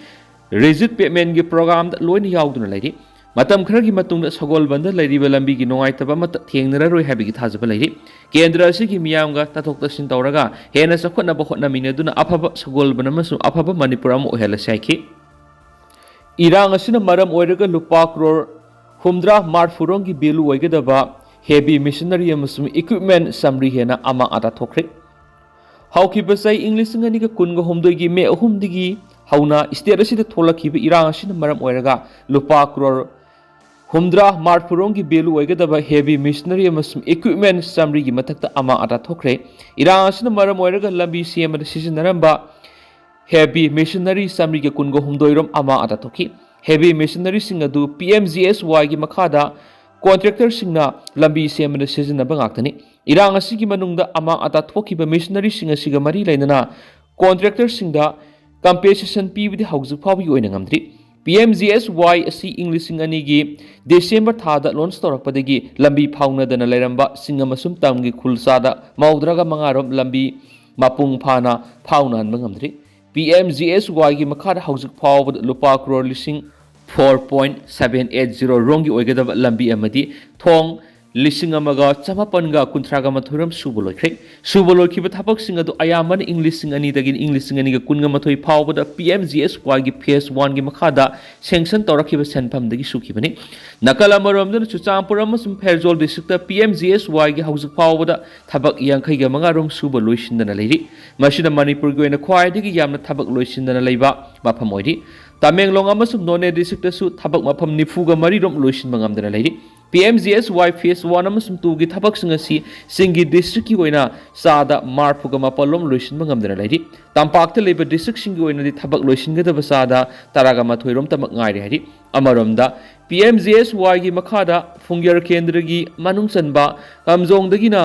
rigid pavement ꯒꯤ program ꯗ ꯂꯣꯏꯅ ꯌꯥꯎꯗꯨꯅ ꯂꯩꯔꯤ꯫ ꯃꯇꯝ ꯈꯔꯒꯤ ꯃꯇꯨꯡꯗ ꯁꯒꯣꯜꯕꯟꯗ ꯂꯩꯔꯤꯕ ꯂꯝꯕꯤꯒꯤ ꯅꯨꯡꯉꯥꯏꯇꯕ ꯑꯃꯠꯇ ꯊꯦꯡꯅꯔꯔꯣꯏ ꯍꯥꯏꯕꯒꯤ ꯊꯥꯖꯕ ꯂꯩꯔꯤ꯫ ꯀꯦꯟꯗ꯭ꯔ ꯑꯁꯤꯒꯤ ꯃꯤꯌꯥꯝꯒ ꯇꯥꯊꯣꯛ ꯇꯥꯁꯤꯟ ꯇꯧꯔꯒ ꯍꯦꯟꯅ ꯆꯥꯎꯈꯠꯅꯕ ꯍꯣꯠꯅꯃꯤꯟꯅꯗꯨꯅ ꯑꯐꯕ ꯁꯒꯣꯜꯕꯟ ꯑꯃꯁꯨꯡ ꯑꯐꯕ ꯃꯅꯤꯄꯨꯔ ꯑꯃ ꯑꯣꯏꯍꯜꯂꯁꯤ ꯍꯥꯏꯈꯤ꯫ ꯏꯔꯥꯡ ꯑꯁꯤꯅ ꯃꯔꯝ ꯑꯣꯏꯔꯒ ꯂꯨꯄꯥ ꯀ꯭ꯔꯣꯔ ꯍꯨꯝꯗ꯭ꯔꯥ ꯃꯔꯐꯨꯔꯣꯝꯒꯤ value ꯑꯣꯏꯒꯗꯕ heavy machinery ꯑꯃꯁꯨꯡ equipment ꯆꯥꯃꯔꯤ ꯍꯦꯟꯅ ꯑꯃꯥꯡ ꯑꯇꯥ ꯊꯣꯛꯈ꯭ꯔꯦ꯫ ꯍꯧꯈꯤꯕ ꯆꯍꯤ ꯏꯪ ꯂꯤꯁꯤꯡ ꯑꯅꯤꯒ ꯀꯨꯟꯒ ꯍꯨꯝꯗꯣꯏꯒꯤ ꯃꯦ ꯑꯍꯨꯝꯗꯒꯤ ꯍꯧꯅ state ꯑꯁꯤꯗ ꯊꯣꯛꯂꯛꯈꯤꯕ ꯏꯔꯥꯡ ꯑꯁꯤꯅ ꯃꯔꯝ ꯑꯣꯏꯔꯒ ꯂꯨꯄꯥ ꯀ꯭ꯔꯣꯔ ꯍꯨꯝꯗ꯭ꯔꯥ ꯃꯔꯐꯨꯔꯣꯝꯒꯤ value ꯑꯣꯏꯒꯗꯕ heavy machinery ꯑꯃꯁꯨꯡ equipment ꯆꯥꯃꯔꯤꯒꯤ ꯃꯊꯛꯇ ꯑꯃꯥꯡ ꯑꯇꯥ ꯊꯣꯛꯈ꯭ꯔꯦ꯫ ꯏꯔꯥꯡ ꯑꯁꯤꯅ ꯃꯔꯝ ꯑꯣꯏꯔꯒ ꯂꯝꯕꯤ ꯁꯦꯝꯕꯗ ꯁꯤꯖꯤꯟꯅꯔꯝꯕ heavy machinery ꯆꯥꯃꯔꯤꯒ ꯀꯨꯟꯒ ꯍꯨꯝꯗꯣꯏꯔꯣꯝ ꯑꯃꯥꯡ ꯑꯇꯥ ꯊꯣꯛꯈꯤ꯫ Heavy machinery ꯁꯤꯡ ꯑꯗꯨ P M G S Y ꯒꯤ ꯃꯈꯥꯗ contractor ꯁꯤꯡꯅ ꯂꯝꯕꯤ ꯁꯦꯝꯕꯗ ꯁꯤꯖꯤꯟꯅꯕ ꯉꯥꯛꯇꯅꯤ꯫ ꯏꯔꯥꯡ ꯑꯁꯤꯒꯤ ꯃꯅꯨꯡꯗ ꯑꯃꯥꯡ ꯑꯇꯥ ꯊꯣꯛꯈꯤꯕ machinery ꯁꯤꯡ ꯑꯁꯤꯒ ꯃꯔꯤ ꯂꯩꯅꯅ contractor ꯁꯤꯡꯗ ꯀꯝꯄꯦꯟꯁꯦꯁꯟ ꯄꯤꯕꯗꯤ ꯍꯧꯖꯤꯛ ꯐꯥꯎꯕꯒꯤ ꯑꯣꯏꯅ ꯉꯝꯗ꯭ꯔꯤ꯫ ꯄꯤ ꯑꯦꯝ ꯖꯤ ꯑꯦꯁ ꯋꯥꯏ ꯑꯁꯤ ꯏꯪ ꯂꯤꯁꯤꯡ ꯑꯅꯤꯒꯤ ꯗꯤꯁꯦꯝꯕꯔ ꯊꯥꯗ ꯂꯣꯟꯆ ꯇꯧꯔꯛꯄꯗꯒꯤ ꯂꯝꯕꯤ ꯐꯥꯎꯅꯗꯅ ꯂꯩꯔꯝꯕ ꯁꯤꯡ ꯑꯃꯁꯨꯡ ꯇꯝꯒꯤ ꯈꯨꯜ ꯆꯥꯗ ꯃꯧꯗ꯭ꯔꯒ ꯃꯉꯥꯔꯣꯝ ꯂꯝꯕꯤ ꯃꯄꯨꯡ ꯐꯥꯅ ꯐꯥꯎꯅꯍꯟꯕ ꯉꯝꯗ꯭ꯔꯤ꯫ ꯄꯤ ꯑꯦꯝ ꯖꯤ ꯑꯦꯁ ꯋꯥꯏꯒꯤ ꯃꯈꯥꯗ ꯍꯧꯖꯤꯛ ꯐꯥꯎꯕꯗ ꯂꯨꯄꯥ ꯀ꯭ꯔꯣꯔ ꯂꯤꯁꯤꯡ four point seven eight zero ꯔꯣꯝꯒꯤ ꯑꯣꯏꯒꯗꯕ ꯂꯝꯕꯤ ꯑꯃꯗꯤ ꯊꯣꯡ ꯂꯤꯁꯤꯡ ꯑꯃꯒ ꯆꯃꯥꯄꯟꯒ ꯀꯨꯟꯊ꯭ꯔꯥꯒ ꯃꯥꯊꯣꯏ ꯔꯣꯝ ꯁꯨꯕ ꯂꯣꯏꯈ꯭ꯔꯦ꯫ ꯁꯨꯕ ꯂꯣꯏꯈꯤꯕ ꯊꯕꯛꯁꯤꯡ ꯑꯗꯨ ꯑꯌꯥꯝꯕꯅ ꯏꯪ ꯂꯤꯁꯤꯡ ꯑꯅꯤꯗꯒꯤ ꯏꯪ ꯂꯤꯁꯤꯡ ꯑꯅꯤꯒ ꯀꯨꯟꯒ ꯃꯥꯊꯣꯏ ꯐꯥꯎꯕꯗ ꯄꯤ ꯑꯦꯝ ꯖꯤ ꯑꯦꯁ ꯋꯥꯏꯒꯤ ꯐꯦꯁ ꯋꯥꯟꯒꯤ ꯃꯈꯥꯗ ꯁꯦꯡꯁꯟ ꯇꯧꯔꯛꯈꯤꯕ ꯁꯦꯟꯐꯝꯗꯒꯤ ꯁꯨꯈꯤꯕꯅꯤ꯫ ꯅꯥꯀꯜ ꯑꯃꯔꯣꯝꯗꯅ ꯆꯨꯔꯆꯥꯟꯄꯨꯔ ꯑꯃꯁꯨꯡ Pherzawl district P M G S ꯋꯥꯏꯒꯤ ꯍꯧꯖꯤꯛ ꯐꯥꯎꯕꯗ ꯊꯕꯛ ꯌꯥꯡꯈꯩꯒ ꯃꯉꯥ ꯔꯣꯝ ꯁꯨꯕ ꯂꯣꯏꯁꯤꯟꯗꯅ ꯂꯩꯔꯤ꯫ ꯃꯁꯤꯅ ꯃꯅꯤꯄꯨꯔꯒꯤ ꯑꯣꯏꯅ ꯈ꯭ꯋꯥꯏꯗꯒꯤ ꯌꯥꯝꯅ ꯊꯕꯛ ꯂꯣꯏꯁꯤꯟꯗꯅ ꯂꯩꯕ ꯃꯐꯝ ꯑꯣꯏꯔꯤ꯫ ꯇꯃꯦꯡꯂꯣꯡ ꯑꯃꯁꯨꯡ ꯅꯣꯅꯦ ꯗꯤꯁꯇ꯭ꯔꯤꯛꯇꯁꯨ ꯊꯕꯛ ꯃꯐꯝ ꯅꯤꯐꯨꯒ ꯃꯔꯤ ꯔꯣꯝ ꯂꯣꯏꯁꯤꯟꯕ ꯉꯝꯗꯅ ꯂꯩꯔꯤ꯫ ꯄꯤ ꯑꯦꯝ ꯖꯤ ꯑꯦꯁ ꯋꯥꯏ ꯐꯦꯁ ꯋꯥꯟ ꯑꯃꯁꯨꯡ ꯇꯨꯒꯤ ꯊꯕꯛꯁꯤꯡ ꯑꯁꯤ ꯆꯤꯡꯒꯤ ꯗꯤꯁꯇ꯭ꯔꯤꯛꯀꯤ ꯑꯣꯏꯅ ꯆꯥꯗ ꯃꯔꯤꯐꯨꯒ ꯃꯥꯄꯜ ꯂꯣꯝ ꯂꯣꯏꯁꯤꯟꯕ ꯉꯝꯗꯅ ꯂꯩꯔꯤ꯫ ꯇꯝꯄꯥꯛꯇ ꯂꯩꯕ ꯗꯤꯁꯇ꯭ꯔꯤꯛꯁꯤꯡꯒꯤ ꯑꯣꯏꯅꯗꯤ ꯊꯕꯛ ꯂꯣꯏꯁꯤꯟꯒꯗꯕ ꯆꯥꯗ ꯇꯔꯥꯒ ꯃꯥꯊꯣꯏ ꯔꯣꯝꯇꯃꯛ ꯉꯥꯏꯔꯦ ꯍꯥꯏꯔꯤ꯫ ꯑꯃꯔꯣꯝꯗ, ꯄꯤ ꯑꯦꯝ ꯖꯤ ꯑꯦꯁ ꯋꯥꯏꯒꯤ ꯃꯈꯥꯗ ꯐꯨꯡꯌꯔ ꯀꯦꯟꯗ꯭ꯔꯒꯤ ꯃꯅꯨꯡ ꯆꯟꯕ ꯀꯥꯝꯖꯣꯡꯗꯒꯤꯅ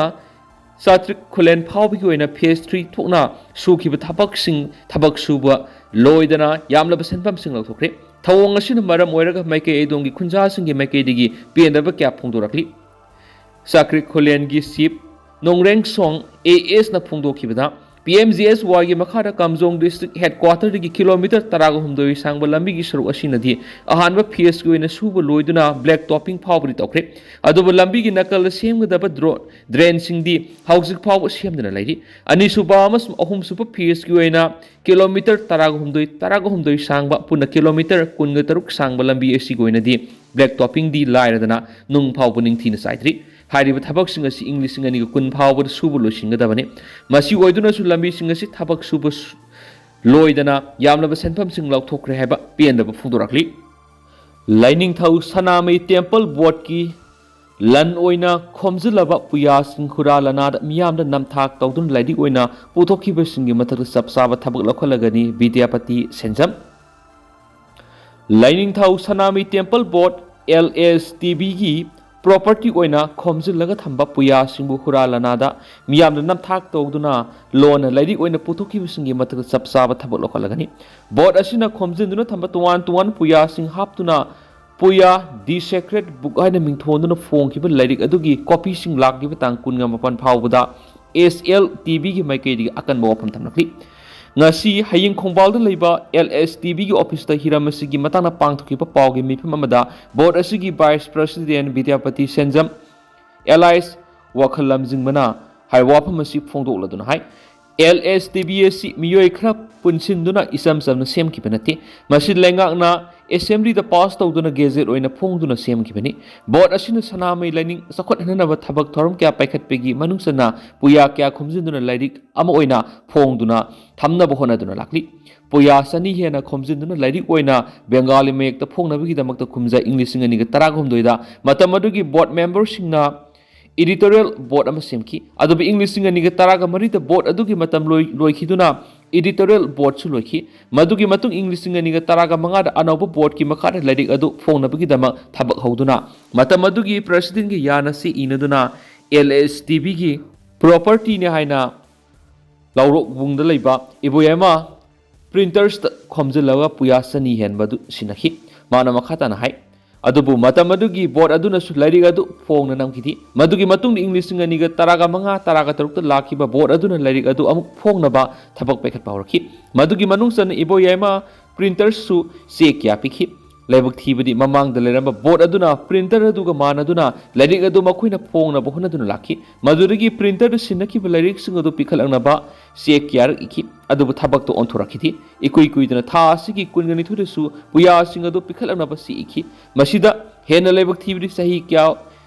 ꯆꯥꯇ꯭ꯔꯤꯛ ꯈꯨꯂꯦꯟ ꯐꯥꯎꯕꯒꯤ ꯑꯣꯏꯅ ꯐꯦꯁ ꯊ꯭ꯔꯤ ꯊꯣꯛꯅ ꯁꯨꯈꯤꯕ ꯊꯕꯛꯁꯤꯡ ꯊꯕꯛ ꯁꯨꯕ ꯂꯣꯏꯗꯅ ꯌꯥꯝꯂꯕ ꯁꯦꯟꯐꯝꯁꯤꯡ ꯂꯧꯊꯣꯛꯈ꯭ꯔꯦ꯫ ꯊꯧꯑꯣꯡ ꯑꯁꯤꯅ ꯃꯔꯝ ꯑꯣꯏꯔꯒ ꯃꯥꯏꯀꯩ ꯑꯗꯣꯝꯒꯤ ꯈꯨꯟꯖꯥꯁꯤꯡꯒꯤ ꯃꯥꯏꯀꯩꯗꯒꯤ ꯄꯦꯟꯗꯕ ꯀꯌꯥ ꯐꯣꯡꯗꯣꯔꯛꯂꯤ꯫ ꯆꯥꯀ꯭ꯔꯤꯛ ꯈꯨꯂꯦꯟꯒꯤ ꯆꯤꯐ ꯅꯣꯡꯔꯦꯡ ꯁꯣꯡ ꯑꯦ ꯑꯦꯁꯅ ꯐꯣꯡꯗꯣꯛꯈꯤꯕꯗ, ꯄꯤ ꯑꯦꯝ ꯖꯤ ꯑꯦꯁ ꯋꯥꯏꯒꯤ ꯃꯈꯥꯗ ꯀꯥꯝꯖꯣꯡ ꯗꯤꯁꯇ꯭ꯔꯤꯛ ꯍꯦꯗꯀ꯭ꯋꯥꯇꯔꯗꯒꯤ ꯀꯤꯂꯣꯃꯤꯇꯔ ꯇꯔꯥꯒ ꯍꯨꯝꯗꯣꯏ ꯁꯥꯡꯕ ꯂꯝꯕꯤꯒꯤ ꯁꯔꯨꯛ ꯑꯁꯤꯅꯗꯤ ꯑꯍꯥꯟꯕ ꯐꯦꯁꯀꯤ ꯑꯣꯏꯅ ꯁꯨꯕ ꯂꯣꯏꯗꯨꯅ ꯕ꯭ꯂꯦꯛ ꯇꯣꯞꯄꯤꯡ ꯐꯥꯎꯕꯗꯤ ꯇꯧꯈ꯭ꯔꯦ꯫ ꯑꯗꯨꯕꯨ ꯂꯝꯕꯤꯒꯤ ꯅꯥꯀꯜꯗ ꯁꯦꯝꯒꯗꯕ ꯗ꯭ꯔꯣ-, ꯗ꯭ꯔꯦꯟꯁꯤꯡꯗꯤ ꯍꯧꯖꯤꯛ ꯐꯥꯎꯕ ꯁꯦꯝꯗꯅ ꯂꯩꯔꯤ꯫ ꯑꯅꯤꯁꯨꯕ ꯑꯃꯁꯨꯡ ꯑꯍꯨꯝꯁꯨꯕ ꯐꯦꯁꯀꯤ ꯑꯣꯏꯅ ꯀꯤꯂꯣꯃꯤꯇꯔ ꯇꯔꯥꯒ ꯍꯨꯝꯗꯣꯏ, ꯇꯔꯥꯒ ꯍꯨꯝꯗꯣꯏ ꯁꯥꯡꯕ, ꯄꯨꯟꯅ ꯀꯤꯂꯣꯃꯤꯇꯔ ꯀꯨꯟꯒ ꯇꯔꯨꯛ ꯁꯥꯡꯕ ꯂꯝꯕꯤ ꯑꯁꯤꯒꯤ ꯑꯣꯏꯅꯗꯤ ꯕ꯭ꯂꯦꯛ ꯇꯣꯞꯄꯤꯡꯗꯤ ꯂꯥꯏꯔꯗꯅ ꯅꯨꯡ ꯐꯥꯎꯕ ꯅꯤꯡꯊꯤꯅ ꯆꯥꯏꯗ꯭ꯔꯤ꯫ ꯍꯥꯏꯔꯤꯕ ꯊꯕꯛꯁꯤꯡ ꯑꯁꯤ ꯏꯪ ꯂꯤꯁꯤꯡ ꯑꯅꯤꯒ ꯀꯨꯟ ꯐꯥꯎꯕꯗ ꯁꯨꯕ ꯂꯣꯏꯁꯤꯟꯒꯗꯕꯅꯤ꯫ ꯃꯁꯤ ꯑꯣꯏꯗꯨꯅꯁꯨ ꯂꯝꯕꯤꯁꯤꯡ ꯑꯁꯤ ꯊꯕꯛ ꯁꯨꯕ ꯁꯨ-, ꯂꯣꯏꯗꯅ ꯌꯥꯝꯂꯕ ꯁꯦꯟꯐꯝꯁꯤꯡ ꯂꯧꯊꯣꯛꯈ꯭ꯔꯦ ꯍꯥꯏꯕ ꯄꯦꯟꯗꯕ ꯐꯣꯡꯗꯣꯔꯛꯂꯤ꯫ ꯂꯥꯏꯅꯤꯡꯊꯧ ꯁꯅꯥꯃꯍꯤ ꯇꯦꯝꯄꯜ ꯕꯣꯔꯗꯀꯤ ꯂꯟ ꯑꯣꯏꯅ ꯈꯣꯝꯖꯤꯜꯂꯕ ꯄꯨꯌꯥꯁꯤꯡ ꯍꯨꯔꯥꯜ ꯂꯅꯥꯗ ꯃꯤꯌꯥꯝꯗ ꯅꯝꯊꯥꯛ ꯇꯧꯗꯨꯅ ꯂꯥꯏꯔꯤꯛ ꯑꯣꯏꯅ ꯄꯨꯊꯣꯛꯈꯤꯕꯁꯤꯡꯒꯤ ꯃꯊꯛꯇ ꯆꯞ ꯆꯥꯕ ꯊꯕꯛ ꯂꯧꯈꯠꯂꯒꯅꯤ ꯕꯤꯗ꯭ꯌꯥꯄꯇꯤ ꯁꯦꯟꯖꯝ꯫ ꯂꯥꯏꯅꯤꯡꯊꯧ ꯁꯅꯥꯃꯍꯤ ꯇꯦꯝꯄꯜ ꯕꯣꯔꯗ, ꯑꯦꯜ ꯑꯦꯁ ꯇꯤ ꯕꯤꯒꯤ ꯄ꯭ꯔꯣꯄꯔꯇꯤ ꯑꯣꯏꯅ ꯈꯣꯝꯖꯤꯜꯂꯒ ꯊꯝꯕ ꯄꯨꯌꯥꯁꯤꯡꯕꯨ ꯍꯨꯔꯥꯜ ꯂꯅꯥꯗ ꯃꯤꯌꯥꯝꯅ ꯅꯝꯊꯥꯛ ꯇꯧꯗꯨꯅ ꯂꯣꯟꯅ ꯂꯥꯏꯔꯤꯛ ꯑꯣꯏꯅ ꯄꯨꯊꯣꯛꯈꯤꯕꯁꯤꯡꯒꯤ ꯃꯊꯛꯇ ꯆꯞ ꯆꯥꯕ ꯊꯕꯛ ꯂꯧꯈꯠꯂꯒꯅꯤ꯫ ꯕꯣꯔꯗ ꯑꯁꯤꯅ ꯈꯣꯝꯖꯤꯟꯗꯨꯅ ꯊꯝꯕ ꯇꯣꯉꯥꯟ ꯇꯣꯉꯥꯟꯕ ꯄꯨꯌꯥꯁꯤꯡ ꯍꯥꯞꯇꯨꯅ ꯄꯨꯌꯥ ꯗꯤ ꯁꯦꯀ꯭ꯔꯦꯠ ꯕꯨꯛ ꯍꯥꯏꯅ ꯃꯤꯡꯊꯣꯟꯗꯨꯅ ꯐꯣꯡꯈꯤꯕ ꯂꯥꯏꯔꯤꯛ ꯑꯗꯨꯒꯤ ꯀꯣꯄꯤꯁꯤꯡ ꯂꯥꯛꯂꯤꯕ ꯇꯥꯡ ꯀꯨꯟꯒ ꯃꯥꯄꯟ ꯐꯥꯎꯕꯗ ꯑꯦꯁ ꯑꯦꯜ ꯇꯤ ꯚꯤꯒꯤ ꯃꯥꯏꯀꯩꯗꯒꯤ ꯑꯀꯟꯕ ꯋꯥꯐꯝ ꯊꯝꯂꯛꯂꯤ꯫ ꯉꯁꯤ ꯍꯌꯦꯡ ꯈꯣꯡꯕꯥꯜꯗ ꯂꯩꯕ ꯑꯦꯜ ꯑꯦꯁ ꯇꯤ ꯚꯤꯒꯤ ꯑꯣꯐꯤꯁꯇ ꯍꯤꯔꯝ ꯑꯁꯤꯒꯤ ꯃꯇꯥꯡꯗ ꯄꯥꯡꯊꯣꯛꯈꯤꯕ ꯄꯥꯎꯒꯤ ꯃꯤꯐꯝ ꯑꯃꯗ ꯕꯣꯔꯗ ꯑꯁꯤꯒꯤ ꯚꯥꯏꯁ ꯄ꯭ꯔꯁꯤꯗꯦꯟ ꯕꯤꯗ꯭ꯌꯥꯄꯇꯤ ꯁꯦꯟꯖꯝ, ꯑꯦꯂꯥꯏꯁ ꯋꯥꯈꯜ ꯂꯝꯖꯤꯡꯕꯅ ꯍꯥꯏꯕ ꯋꯥꯐꯝ ꯑꯁꯤ ꯐꯣꯡꯗꯣꯛꯂꯗꯨꯅ ꯍꯥꯏ, ꯑꯦꯜ ꯑꯦꯁ ꯇꯤ ꯚꯤ ꯑꯁꯤ ꯃꯤꯑꯣꯏ ꯈꯔ ꯄꯨꯟꯁꯤꯟꯗꯨꯅ ꯏꯆꯝ ꯆꯝꯅ ꯁꯦꯝꯈꯤꯕ ꯅꯠꯇꯦ꯫ ꯃꯁꯤ ꯂꯩꯉꯥꯛꯅ ꯑꯦꯁꯦꯝꯕ꯭ꯂꯤꯗ ꯄꯥꯁ ꯇꯧꯗꯨꯅ ꯒꯦꯖꯦꯠ ꯑꯣꯏꯅ ꯐꯣꯡꯗꯨꯅ ꯁꯦꯝꯈꯤꯕꯅꯤ꯫ ꯕꯣꯔꯗ ꯑꯁꯤꯅ ꯁꯅꯥꯃꯍꯤ ꯂꯥꯏꯅꯤꯡ ꯆꯥꯎꯈꯠꯍꯟꯅꯕ ꯊꯕꯛ ꯊꯧꯔꯝ ꯀꯌꯥ ꯄꯥꯏꯈꯠꯄꯒꯤ ꯃꯅꯨꯡ ꯆꯟꯅ ꯄꯨꯌꯥ ꯀꯌꯥ ꯈꯣꯝꯖꯤꯟꯗꯨꯅ ꯂꯥꯏꯔꯤꯛ ꯑꯃ ꯑꯣꯏꯅ ꯐꯣꯡꯗꯨꯅ ꯊꯝꯅꯕ ꯍꯣꯠꯅꯗꯨꯅ ꯂꯥꯛꯂꯤ꯫ ꯄꯨꯌꯥ ꯆꯅꯤ ꯍꯦꯟꯅ ꯈꯣꯝꯖꯤꯟꯗꯨꯅ ꯂꯥꯏꯔꯤꯛ ꯑꯣꯏꯅ ꯕꯦꯡꯒꯥꯂꯤ ꯃꯌꯦꯛꯇ ꯐꯣꯡꯅꯕꯒꯤꯗꯃꯛꯇ ꯀꯨꯝꯖꯥ ꯏꯪ ꯂꯤꯁꯤꯡ ꯑꯅꯤꯒ ꯇꯔꯥꯍꯨꯝꯗꯣꯏꯗ ꯃꯇꯝ ꯑꯗꯨꯒꯤ ꯕꯣꯔꯗ ꯃꯦꯝꯕꯔꯁꯤꯡꯅ ꯏꯗꯤꯇꯣꯔꯤꯌꯦꯜ ꯕꯣꯔꯗ ꯑꯃ ꯁꯦꯝꯈꯤ꯫ ꯑꯗꯨꯕꯨ ꯏꯪ ꯂꯤꯁꯤꯡ ꯑꯅꯤꯒ ꯇꯔꯥꯒ ꯃꯔꯤꯗ ꯕꯣꯔꯗ ꯑꯗꯨꯒꯤ ꯃꯇꯝ ꯂꯣꯏ-, ꯂꯣꯏꯈꯤꯗꯨꯅ ꯏꯗꯤꯇꯣꯔꯤꯌꯦꯜ ꯕꯣꯔꯗꯁꯨ ꯂꯣꯏꯈꯤ꯫ ꯃꯗꯨꯒꯤ ꯃꯇꯨꯡ ꯏꯪ ꯂꯤꯁꯤꯡ ꯑꯅꯤꯒ ꯇꯔꯥꯒ ꯃꯉꯥꯗ ꯑꯅꯧꯕ ꯕꯣꯔꯗꯀꯤ ꯃꯈꯥꯗ ꯂꯥꯏꯔꯤꯛ ꯑꯗꯨ ꯐꯣꯡꯅꯕꯒꯤꯗꯃꯛ ꯊꯕꯛ ꯍꯧꯗꯨꯅ ꯃꯇꯝ ꯑꯗꯨꯒꯤ ꯄ꯭ꯔꯁꯤꯗꯦꯟꯒꯤ ꯌꯥꯅ ꯆꯦ ꯏꯅꯗꯨꯅ ꯑꯦꯜ ꯑꯦꯁ ꯇꯤ ꯚꯤꯒꯤ ꯄ꯭ꯔꯣꯄꯔꯇꯤꯅꯤ ꯍꯥꯏꯅ ꯂꯧꯔꯣꯛꯕꯨꯡꯗ ꯂꯩꯕ ꯏꯕꯣꯌꯥꯏꯃ ꯄ꯭ꯔꯤꯟꯇꯔꯁꯇ ꯈꯣꯝꯖꯤꯜꯂꯒ ꯄꯨꯌꯥ ꯆꯅꯤ ꯍꯦꯟꯕ ꯑꯗꯨ ꯁꯤꯟꯅꯈꯤ꯫ ꯃꯥꯅ ꯃꯈꯥ ꯇꯥꯅ ꯍꯥꯏ, ꯑꯗꯨꯕꯨ ꯃꯇꯝ ꯑꯗꯨꯒꯤ ꯕꯣꯔꯗ ꯑꯗꯨꯅꯁꯨ ꯂꯥꯏꯔꯤꯛ ꯑꯗꯨ ꯐꯣꯡꯅ ꯅꯝꯈꯤꯗꯦ꯫ ꯃꯗꯨꯒꯤ ꯃꯇꯨꯡꯗ ꯏꯪ ꯂꯤꯁꯤꯡ ꯑꯅꯤꯒ ꯇꯔꯥꯒ ꯃꯉꯥ, ꯇꯔꯥꯒ ꯇꯔꯨꯛꯇ ꯂꯥꯛꯈꯤꯕ ꯕꯣꯔꯗ ꯑꯗꯨꯅ ꯂꯥꯏꯔꯤꯛ ꯑꯗꯨ ꯑꯃꯨꯛ ꯐꯣꯡꯅꯕ ꯊꯕꯛ ꯄꯥꯏꯈꯠꯄ ꯍꯧꯔꯛꯈꯤ꯫ ꯃꯗꯨꯒꯤ ꯃꯅꯨꯡ ꯆꯟꯅ ꯏꯕꯣꯌꯥꯏꯃ ꯄ꯭ꯔꯤꯟꯇꯔꯁꯨ ꯆꯦ ꯀꯌꯥ ꯄꯤꯈꯤ꯫ ꯂꯥꯏꯕꯛ ꯊꯤꯕꯗꯤ ꯃꯃꯥꯡꯗ ꯂꯩꯔꯝꯕ ꯕꯣꯔꯗ ꯑꯗꯨꯅ ꯄ꯭ꯔꯤꯟꯇꯔ ꯑꯗꯨꯒ ꯃꯥꯟꯅꯗꯨꯅ ꯂꯥꯏꯔꯤꯛ ꯑꯗꯨ ꯃꯈꯣꯏꯅ ꯐꯣꯡꯅꯕ ꯍꯣꯠꯅꯗꯨꯅ ꯂꯥꯛꯈꯤ꯫ ꯃꯗꯨꯗꯒꯤ ꯄ꯭ꯔꯤꯟꯇꯔꯗ ꯁꯤꯟꯅꯈꯤꯕ ꯂꯥꯏꯔꯤꯛꯁꯤꯡ ꯑꯗꯨ ꯄꯤꯈꯠꯂꯛꯅꯕ ꯆꯦ ꯀꯌꯥꯔꯛ ꯏꯈꯤ꯫ ꯑꯗꯨꯕꯨ ꯊꯕꯛꯇ ꯑꯣꯟꯊꯣꯔꯛꯈꯤꯗꯦ꯫ ꯏꯀꯨꯏ ꯀꯨꯏꯗꯅ ꯊꯥ ꯑꯁꯤꯒꯤ ꯀꯨꯟꯒ ꯅꯤꯊꯣꯏꯗꯁꯨ ꯄꯨꯌꯥꯁꯤꯡ ꯑꯗꯨ ꯄꯤꯈꯠꯂꯛꯅꯕ ꯆꯦ ꯏꯈꯤ꯫ ꯃꯁꯤꯗ ꯍꯦꯟꯅ ꯂꯥꯏꯕꯛ ꯊꯤꯕꯗꯤ ꯆꯍꯤ ꯀꯌꯥ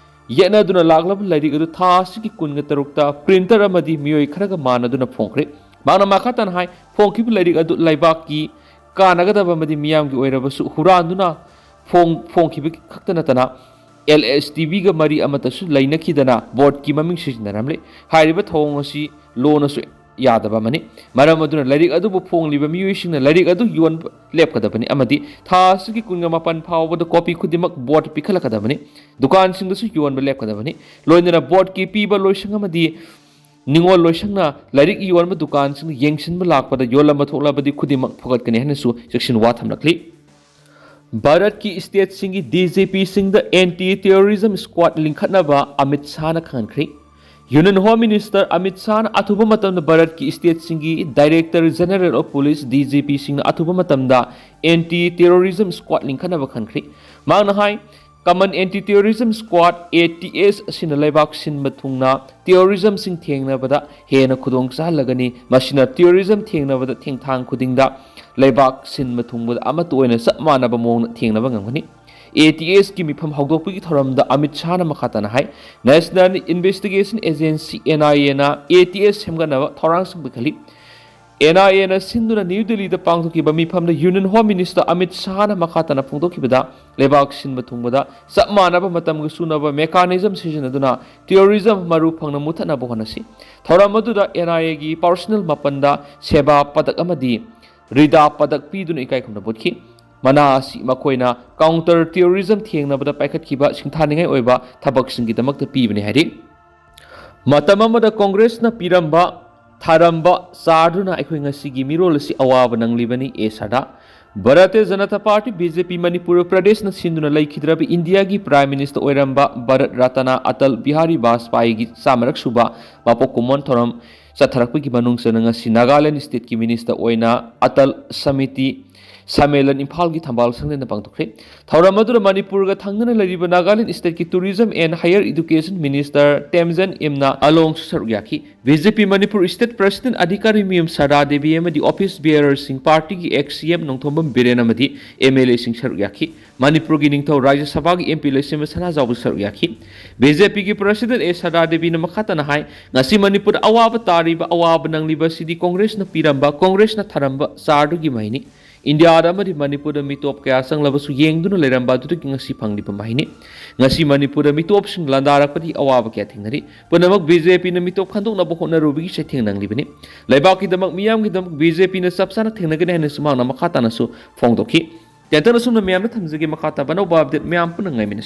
ꯌꯦꯠꯅꯗꯨꯅ ꯂꯥꯛꯂꯕ ꯂꯥꯏꯔꯤꯛ ꯑꯗꯨ ꯊꯥ ꯑꯁꯤꯒꯤ ꯀꯨꯟꯒ ꯇꯔꯨꯛꯇ ꯄ꯭ꯔꯤꯟꯇꯔ ꯑꯃꯗꯤ ꯃꯤꯑꯣꯏ ꯈꯔꯒ ꯃꯥꯟꯅꯗꯨꯅ ꯐꯣꯡꯈ꯭ꯔꯦ꯫ ꯃꯍꯥꯛꯅ ꯃꯈꯥ ꯇꯥꯅ ꯍꯥꯏ, ꯐꯣꯡꯈꯤꯕ ꯂꯥꯏꯔꯤꯛ ꯑꯗꯨ ꯂꯩꯕꯥꯛꯀꯤ ꯀꯥꯟꯅꯒꯗꯕ ꯑꯃꯗꯤ ꯃꯤꯌꯥꯝꯒꯤ ꯑꯣꯏꯔꯕꯁꯨ ꯍꯨꯔꯥꯟꯗꯨꯅ ꯐꯣꯡ-, ꯐꯣꯡꯈꯤꯕ ꯈꯛꯇ ꯅꯠꯇꯅ ꯑꯦꯜ ꯑꯦꯁ ꯇꯤ ꯚꯤꯒ ꯃꯔꯤ ꯑꯃꯠꯇꯁꯨ ꯂꯩꯅꯈꯤꯗꯅ ꯕꯣꯔꯗꯀꯤ ꯃꯃꯤꯡ ꯁꯤꯖꯤꯟꯅꯔꯝꯂꯦ꯫ ꯍꯥꯏꯔꯤꯕ ꯊꯧꯑꯣꯡ ꯑꯁꯤ ꯂꯣꯟꯅꯁꯨ ꯌꯥꯗꯕ ꯑꯃꯅꯤ꯫ ꯃꯔꯝ ꯑꯗꯨꯅ ꯂꯥꯏꯔꯤꯛ ꯑꯗꯨꯕꯨ ꯐꯣꯡꯂꯤꯕ ꯃꯤꯑꯣꯏꯁꯤꯡꯅ ꯂꯥꯏꯔꯤꯛ ꯑꯗꯨ ꯌꯣꯟꯕ ꯂꯦꯞꯀꯗꯕꯅꯤ ꯑꯃꯗꯤ ꯊꯥ ꯑꯁꯤꯒꯤ ꯀꯨꯟꯒ ꯃꯥꯄꯟ ꯐꯥꯎꯕꯗ ꯀꯣꯄꯤ ꯈꯨꯗꯤꯡꯃꯛ ꯕꯣꯔꯗ ꯄꯤꯈꯠꯂꯛꯀꯗꯕꯅꯤ꯫ ꯗꯨꯀꯥꯟꯁꯤꯡꯗꯁꯨ ꯌꯣꯟꯕ ꯂꯦꯞꯀꯗꯕꯅꯤ꯫ ꯂꯣꯏꯅꯅ ꯕꯣꯔꯗꯀꯤ ꯄꯤꯕ ꯂꯣꯏꯁꯪ ꯑꯃꯗꯤ ꯅꯤꯉꯣꯜ ꯂꯣꯏꯁꯪꯅ ꯂꯥꯏꯔꯤꯛ ꯌꯣꯟꯕ ꯗꯨꯀꯥꯟꯁꯤꯡꯗ ꯌꯦꯡꯁꯤꯟꯕ ꯂꯥꯛꯄꯗ ꯌꯣꯜꯂꯝꯕ ꯊꯣꯛꯂꯕꯗꯤ ꯈꯨꯗꯤꯡꯃꯛ ꯐꯨꯒꯠꯀꯅꯤ ꯍꯥꯏꯅꯁꯨ ꯆꯦꯛꯁꯤꯟ ꯋꯥ ꯊꯝꯂꯛꯂꯤ꯫ ꯚꯥꯔꯠꯀꯤ ꯁ꯭ꯇꯦꯠꯁꯤꯡꯒꯤ ꯗꯤ ꯖꯤ ꯄꯤꯁꯤꯡꯗ ꯑꯦꯟꯇꯤ ꯇꯦꯔꯣꯔꯤꯖꯝ ꯁ꯭ꯀ꯭ꯋꯥꯗ ꯂꯤꯡꯈꯠꯅꯕ ꯑꯃꯤꯠ ꯁꯥꯍꯅ ꯈꯪꯍꯟꯈ꯭ꯔꯤ꯫ ꯌꯨꯅꯤꯌꯟ ꯍꯣꯝ ꯃꯤꯅꯤꯁꯇꯔ ꯑꯃꯤꯠ ꯁꯥꯍꯅ ꯑꯊꯨꯕ ꯃꯇꯝꯗ ꯚꯥꯔꯠꯀꯤ ꯁ꯭ꯇꯦꯠꯁꯤꯡꯒꯤ director general of police, D G ꯄꯤꯁꯤꯡꯅ ꯑꯊꯨꯕ ꯃꯇꯝꯗ ꯑꯦꯟꯇꯤ ꯇꯦꯔꯣꯔꯤꯖꯝ ꯁ꯭ꯀ꯭ꯋꯥꯗ ꯂꯤꯡꯈꯠꯅꯕ ꯈꯪꯈ꯭ꯔꯤ꯫ ꯃꯍꯥꯛꯅ ꯍꯥꯏ, common anti terrorism squad, A T S, ꯑꯁꯤꯅ ꯂꯩꯕꯥꯛ ꯁꯤꯟꯕ ꯊꯨꯡꯅ ꯇꯦꯔꯣꯔꯤꯖꯝꯁꯤꯡ ꯊꯦꯡꯅꯕꯗ ꯍꯦꯟꯅ ꯈꯨꯗꯣꯡ ꯆꯥꯍꯜꯂꯒꯅꯤ꯫ ꯃꯁꯤꯅ ꯇꯦꯔꯣꯔꯤꯖꯝ ꯊꯦꯡꯅꯕꯗ ꯊꯦꯡꯊꯥꯡ ꯈꯨꯗꯤꯡꯗ ꯂꯩꯕꯥꯛ ꯁꯤꯟꯕ ꯊꯨꯡꯕꯗ ꯑꯃꯠꯇ ꯑꯣꯏꯅ ꯆꯞ ꯃꯥꯟꯅꯕ ꯃꯑꯣꯡꯗ ꯊꯦꯡꯅꯕ ꯉꯝꯒꯅꯤ꯫ ꯑꯦ ꯇꯤ ꯑꯦꯁꯀꯤ ꯃꯤꯐꯝ ꯍꯧꯗꯣꯛꯄꯒꯤ ꯊꯧꯔꯝꯗ ꯑꯃꯤꯠ ꯁꯥꯍꯅ ꯃꯈꯥ ꯇꯥꯅ ꯍꯥꯏ, ꯅꯦꯁꯅꯦꯜ ꯏꯟꯚꯦꯁꯇꯤꯒꯦꯁꯟ ꯑꯦꯖꯦꯟꯁꯤ, ꯑꯦꯟ ꯑꯥꯏ ꯑꯦꯅ ꯑꯦ ꯇꯤ ꯑꯦꯁ ꯁꯦꯝꯒꯠꯅꯕ ꯊꯧꯔꯥꯡꯁꯤꯡ ꯄꯤꯈꯠꯂꯤ꯫ ꯑꯦꯟ ꯑꯥꯏ ꯑꯦꯅ ꯁꯤꯟꯗꯨꯅ ꯅ꯭ꯌꯨ ꯗꯤꯜꯂꯤꯗ ꯄꯥꯡꯊꯣꯛꯈꯤꯕ ꯃꯤꯐꯝꯗ ꯌꯨꯅꯤꯌꯟ ꯍꯣꯝ ꯃꯤꯅꯤꯁꯇꯔ ꯑꯃꯤꯠ ꯁꯥꯍꯅ ꯃꯈꯥ ꯇꯥꯅ ꯐꯣꯡꯗꯣꯛꯈꯤꯕꯗ, ꯂꯩꯕꯥꯛ ꯁꯤꯟꯕ ꯊꯨꯡꯕꯗ ꯆꯞ ꯃꯥꯟꯅꯕ ꯃꯇꯝꯒ ꯆꯨꯅꯕ ꯃꯦꯀꯥꯅꯤꯖꯝ ꯁꯤꯖꯤꯟꯅꯗꯨꯅ ꯇꯦꯔꯣꯔꯤꯖꯝ ꯃꯔꯨ ꯐꯪꯅ ꯃꯨꯊꯠꯅꯕ ꯍꯣꯠꯅꯁꯤ꯫ ꯊꯧꯔꯝ ꯑꯗꯨꯗ ꯑꯦꯟ ꯑꯥꯏ ꯑꯦꯒꯤ ꯄꯥꯔꯁꯣꯅꯦꯜ ꯃꯥꯄꯟꯗ ꯁꯦꯕꯥ ꯄꯗꯛ ꯑꯃꯗꯤ ꯔꯤꯗꯥ ꯄꯗꯛ ꯄꯤꯗꯨꯅ ꯏꯀꯥꯏ ꯈꯨꯝꯅꯕ ꯎꯠꯈꯤ꯫ ꯃꯅꯥ ꯑꯁꯤ ꯃꯈꯣꯏꯅ ꯀꯥꯎꯟꯇꯔ ꯇꯦꯔꯣꯔꯤꯖꯝ ꯊꯦꯡꯅꯕꯗ ꯄꯥꯏꯈꯠꯈꯤꯕ ꯁꯤꯡꯊꯥꯅꯤꯡꯉꯥꯏ ꯑꯣꯏꯕ ꯊꯕꯛꯁꯤꯡꯒꯤꯗꯃꯛꯇ ꯄꯤꯕꯅꯤ ꯍꯥꯏꯔꯤ꯫ ꯃꯇꯝ ꯑꯃꯗ ꯀꯣꯡꯒ꯭ꯔꯦꯁꯅ ꯄꯤꯔꯝꯕ, ꯊꯥꯔꯝꯕ ꯆꯥꯔꯗꯨꯅ ꯑꯩꯈꯣꯏ ꯉꯁꯤꯒꯤ ꯃꯤꯔꯣꯜ ꯑꯁꯤ ꯑꯋꯥꯕ ꯅꯪꯂꯤꯕꯅꯤ꯫ ꯑꯦ ꯁꯥꯗꯥ꯫ Bharatiya Janata party, B J P, Manipur ꯄ꯭ꯔꯗꯦꯁꯅ ꯁꯤꯟꯗꯨꯅ ꯂꯩꯈꯤꯗ꯭ꯔꯕ ꯏꯟꯗꯤꯌꯥꯒꯤ ꯄ꯭ꯔꯥꯏꯝ ꯃꯤꯅꯤꯁꯇꯔ ꯑꯣꯏꯔꯝꯕ ꯚꯥꯔꯠ ꯔꯇꯅ ꯑꯇꯜ ꯕꯤꯍꯥꯔꯤ ꯕꯥꯖꯄꯥꯏꯒꯤ ꯆꯥꯝꯃꯔꯛ ꯁꯨꯕ ꯃꯄꯣꯛ ꯀꯨꯝꯑꯣꯟ ꯊꯧꯔꯝ ꯆꯠꯊꯔꯛꯄꯒꯤ ꯃꯅꯨꯡ ꯆꯟꯅ ꯉꯁꯤ ꯅꯥꯒꯥꯂꯦꯟ ꯁ꯭ꯇꯦꯠꯀꯤ ꯃꯤꯅꯤꯁꯇꯔ ꯑꯣꯏꯅ ꯑꯇꯜ ꯁꯃꯤꯇꯤ ꯁꯝꯃꯦꯂꯟ ꯏꯝꯐꯥꯜꯒꯤ ꯊꯝꯕꯥꯜ ꯁꯪꯂꯦꯟꯗ ꯄꯥꯡꯊꯣꯛꯈ꯭ꯔꯦ꯫ ꯊꯧꯔꯝ ꯑꯗꯨꯗ ꯃꯅꯤꯄꯨꯔꯒ ꯊꯪꯅꯅ ꯂꯩꯔꯤꯕ ꯅꯥꯒꯥꯂꯦꯟ ꯁ꯭ꯇꯦꯠꯀꯤ tourism and higher education minister Temjen Imna ꯑꯂꯣꯡꯁꯨ ꯁꯔꯨꯛ ꯌꯥꯈꯤ꯫ B J P Manipur state president Adhikarimayum Sarda Devi ꯑꯃꯗꯤ ꯑꯣꯐꯤꯁ ꯕꯤꯌꯔꯔꯁꯤꯡ, ꯄꯥꯔꯇꯤꯒꯤ ꯑꯦꯛꯁ ꯁꯤ ꯑꯦꯝ ꯅꯣꯡꯊꯣꯝꯕꯝ ꯕꯤꯔꯦꯟ ꯑꯃꯗꯤ ꯑꯦꯝ ꯑꯦꯜ ꯑꯦꯁꯤꯡ ꯁꯔꯨꯛ ꯌꯥꯈꯤ꯫ ꯃꯅꯤꯄꯨꯔꯒꯤ ꯅꯤꯡꯊꯧ ꯔꯥꯖ꯭ꯌ ꯁꯚꯥꯒꯤ ꯑꯦꯝ ꯄꯤ ꯂꯩꯁꯦꯝꯕ ꯁꯅꯥꯖꯥꯎꯕꯁꯨ ꯁꯔꯨꯛ ꯌꯥꯈꯤ꯫ ꯕꯤ ꯖꯦ ꯄꯤꯒꯤ ꯄ꯭ꯔꯁꯤꯗꯦꯟꯠ ꯑꯦ ꯁꯔꯗꯥ ꯗꯦꯕꯤꯅ ꯃꯈꯥ ꯇꯥꯅ ꯍꯥꯏ, ꯉꯁꯤ ꯃꯅꯤꯄꯨꯔꯗ ꯑꯋꯥꯕ ꯇꯥꯔꯤꯕ, ꯑꯋꯥꯕ ꯅꯪꯂꯤꯕ ꯑꯁꯤꯗꯤ ꯀꯣꯡꯒ꯭ꯔꯦꯁꯅ ꯄꯤꯔꯝꯕ, ꯀꯣꯡꯒ꯭ꯔꯦꯁꯅ ꯊꯥꯔꯝꯕ ꯆꯥꯔꯗꯨꯒꯤ ꯃꯍꯩꯅꯤ꯫ ꯏꯟꯗꯤꯌꯥꯗ ꯑꯃꯗꯤ ꯃꯅꯤꯄꯨꯔꯗ ꯃꯤꯇꯣꯞ ꯀꯌꯥ ꯆꯪꯂꯕꯁꯨ ꯌꯦꯡꯗꯨꯅ ꯂꯩꯔꯝꯕ ꯑꯗꯨꯗꯒꯤ ꯉꯁꯤ ꯐꯪꯂꯤꯕ ꯃꯍꯩꯅꯤ꯫ ꯉꯁꯤ ꯃꯅꯤꯄꯨꯔꯗ ꯃꯤꯇꯣꯞꯁꯤꯡ ꯂꯥꯟꯗꯥꯔꯛꯄꯗꯤ ꯑꯋꯥꯕ ꯀꯌꯥ ꯊꯦꯡꯅꯔꯤ꯫ ꯄꯨꯝꯅꯃꯛ ꯕꯤ ꯖꯦ ꯄꯤꯅ ꯃꯤꯇꯣꯞ ꯈꯟꯗꯣꯛꯅꯕ ꯍꯣꯠꯅꯔꯨꯕꯒꯤ ꯆꯩꯊꯦꯡ ꯅꯪꯂꯤꯕꯅꯤ꯫ ꯂꯩꯕꯥꯛꯀꯤꯗꯃꯛ, ꯃꯤꯌꯥꯝꯒꯤꯗꯃꯛ ꯕꯤ ꯖꯦ ꯄꯤꯅ ꯆꯞ ꯆꯥꯅ ꯊꯦꯡꯅꯒꯅꯤ ꯍꯥꯏꯅꯁꯨ ꯃꯍꯥꯛꯅ ꯃꯈꯥ ꯇꯥꯅꯁꯨ ꯐꯣꯡꯗꯣꯛꯈꯤ꯫ ꯇꯦꯟꯇꯛꯅ ꯑꯁꯨꯝꯅ ꯃꯌꯥꯝꯗ ꯊꯝꯖꯒꯦ꯫ ꯃꯈꯥ ꯇꯥꯕ ꯑꯅꯧꯕ ꯑꯞꯗꯦꯠ ꯃꯌꯥꯝ ꯄꯨꯟꯅ ꯉꯥꯏꯃꯤꯟꯅꯁꯤ꯫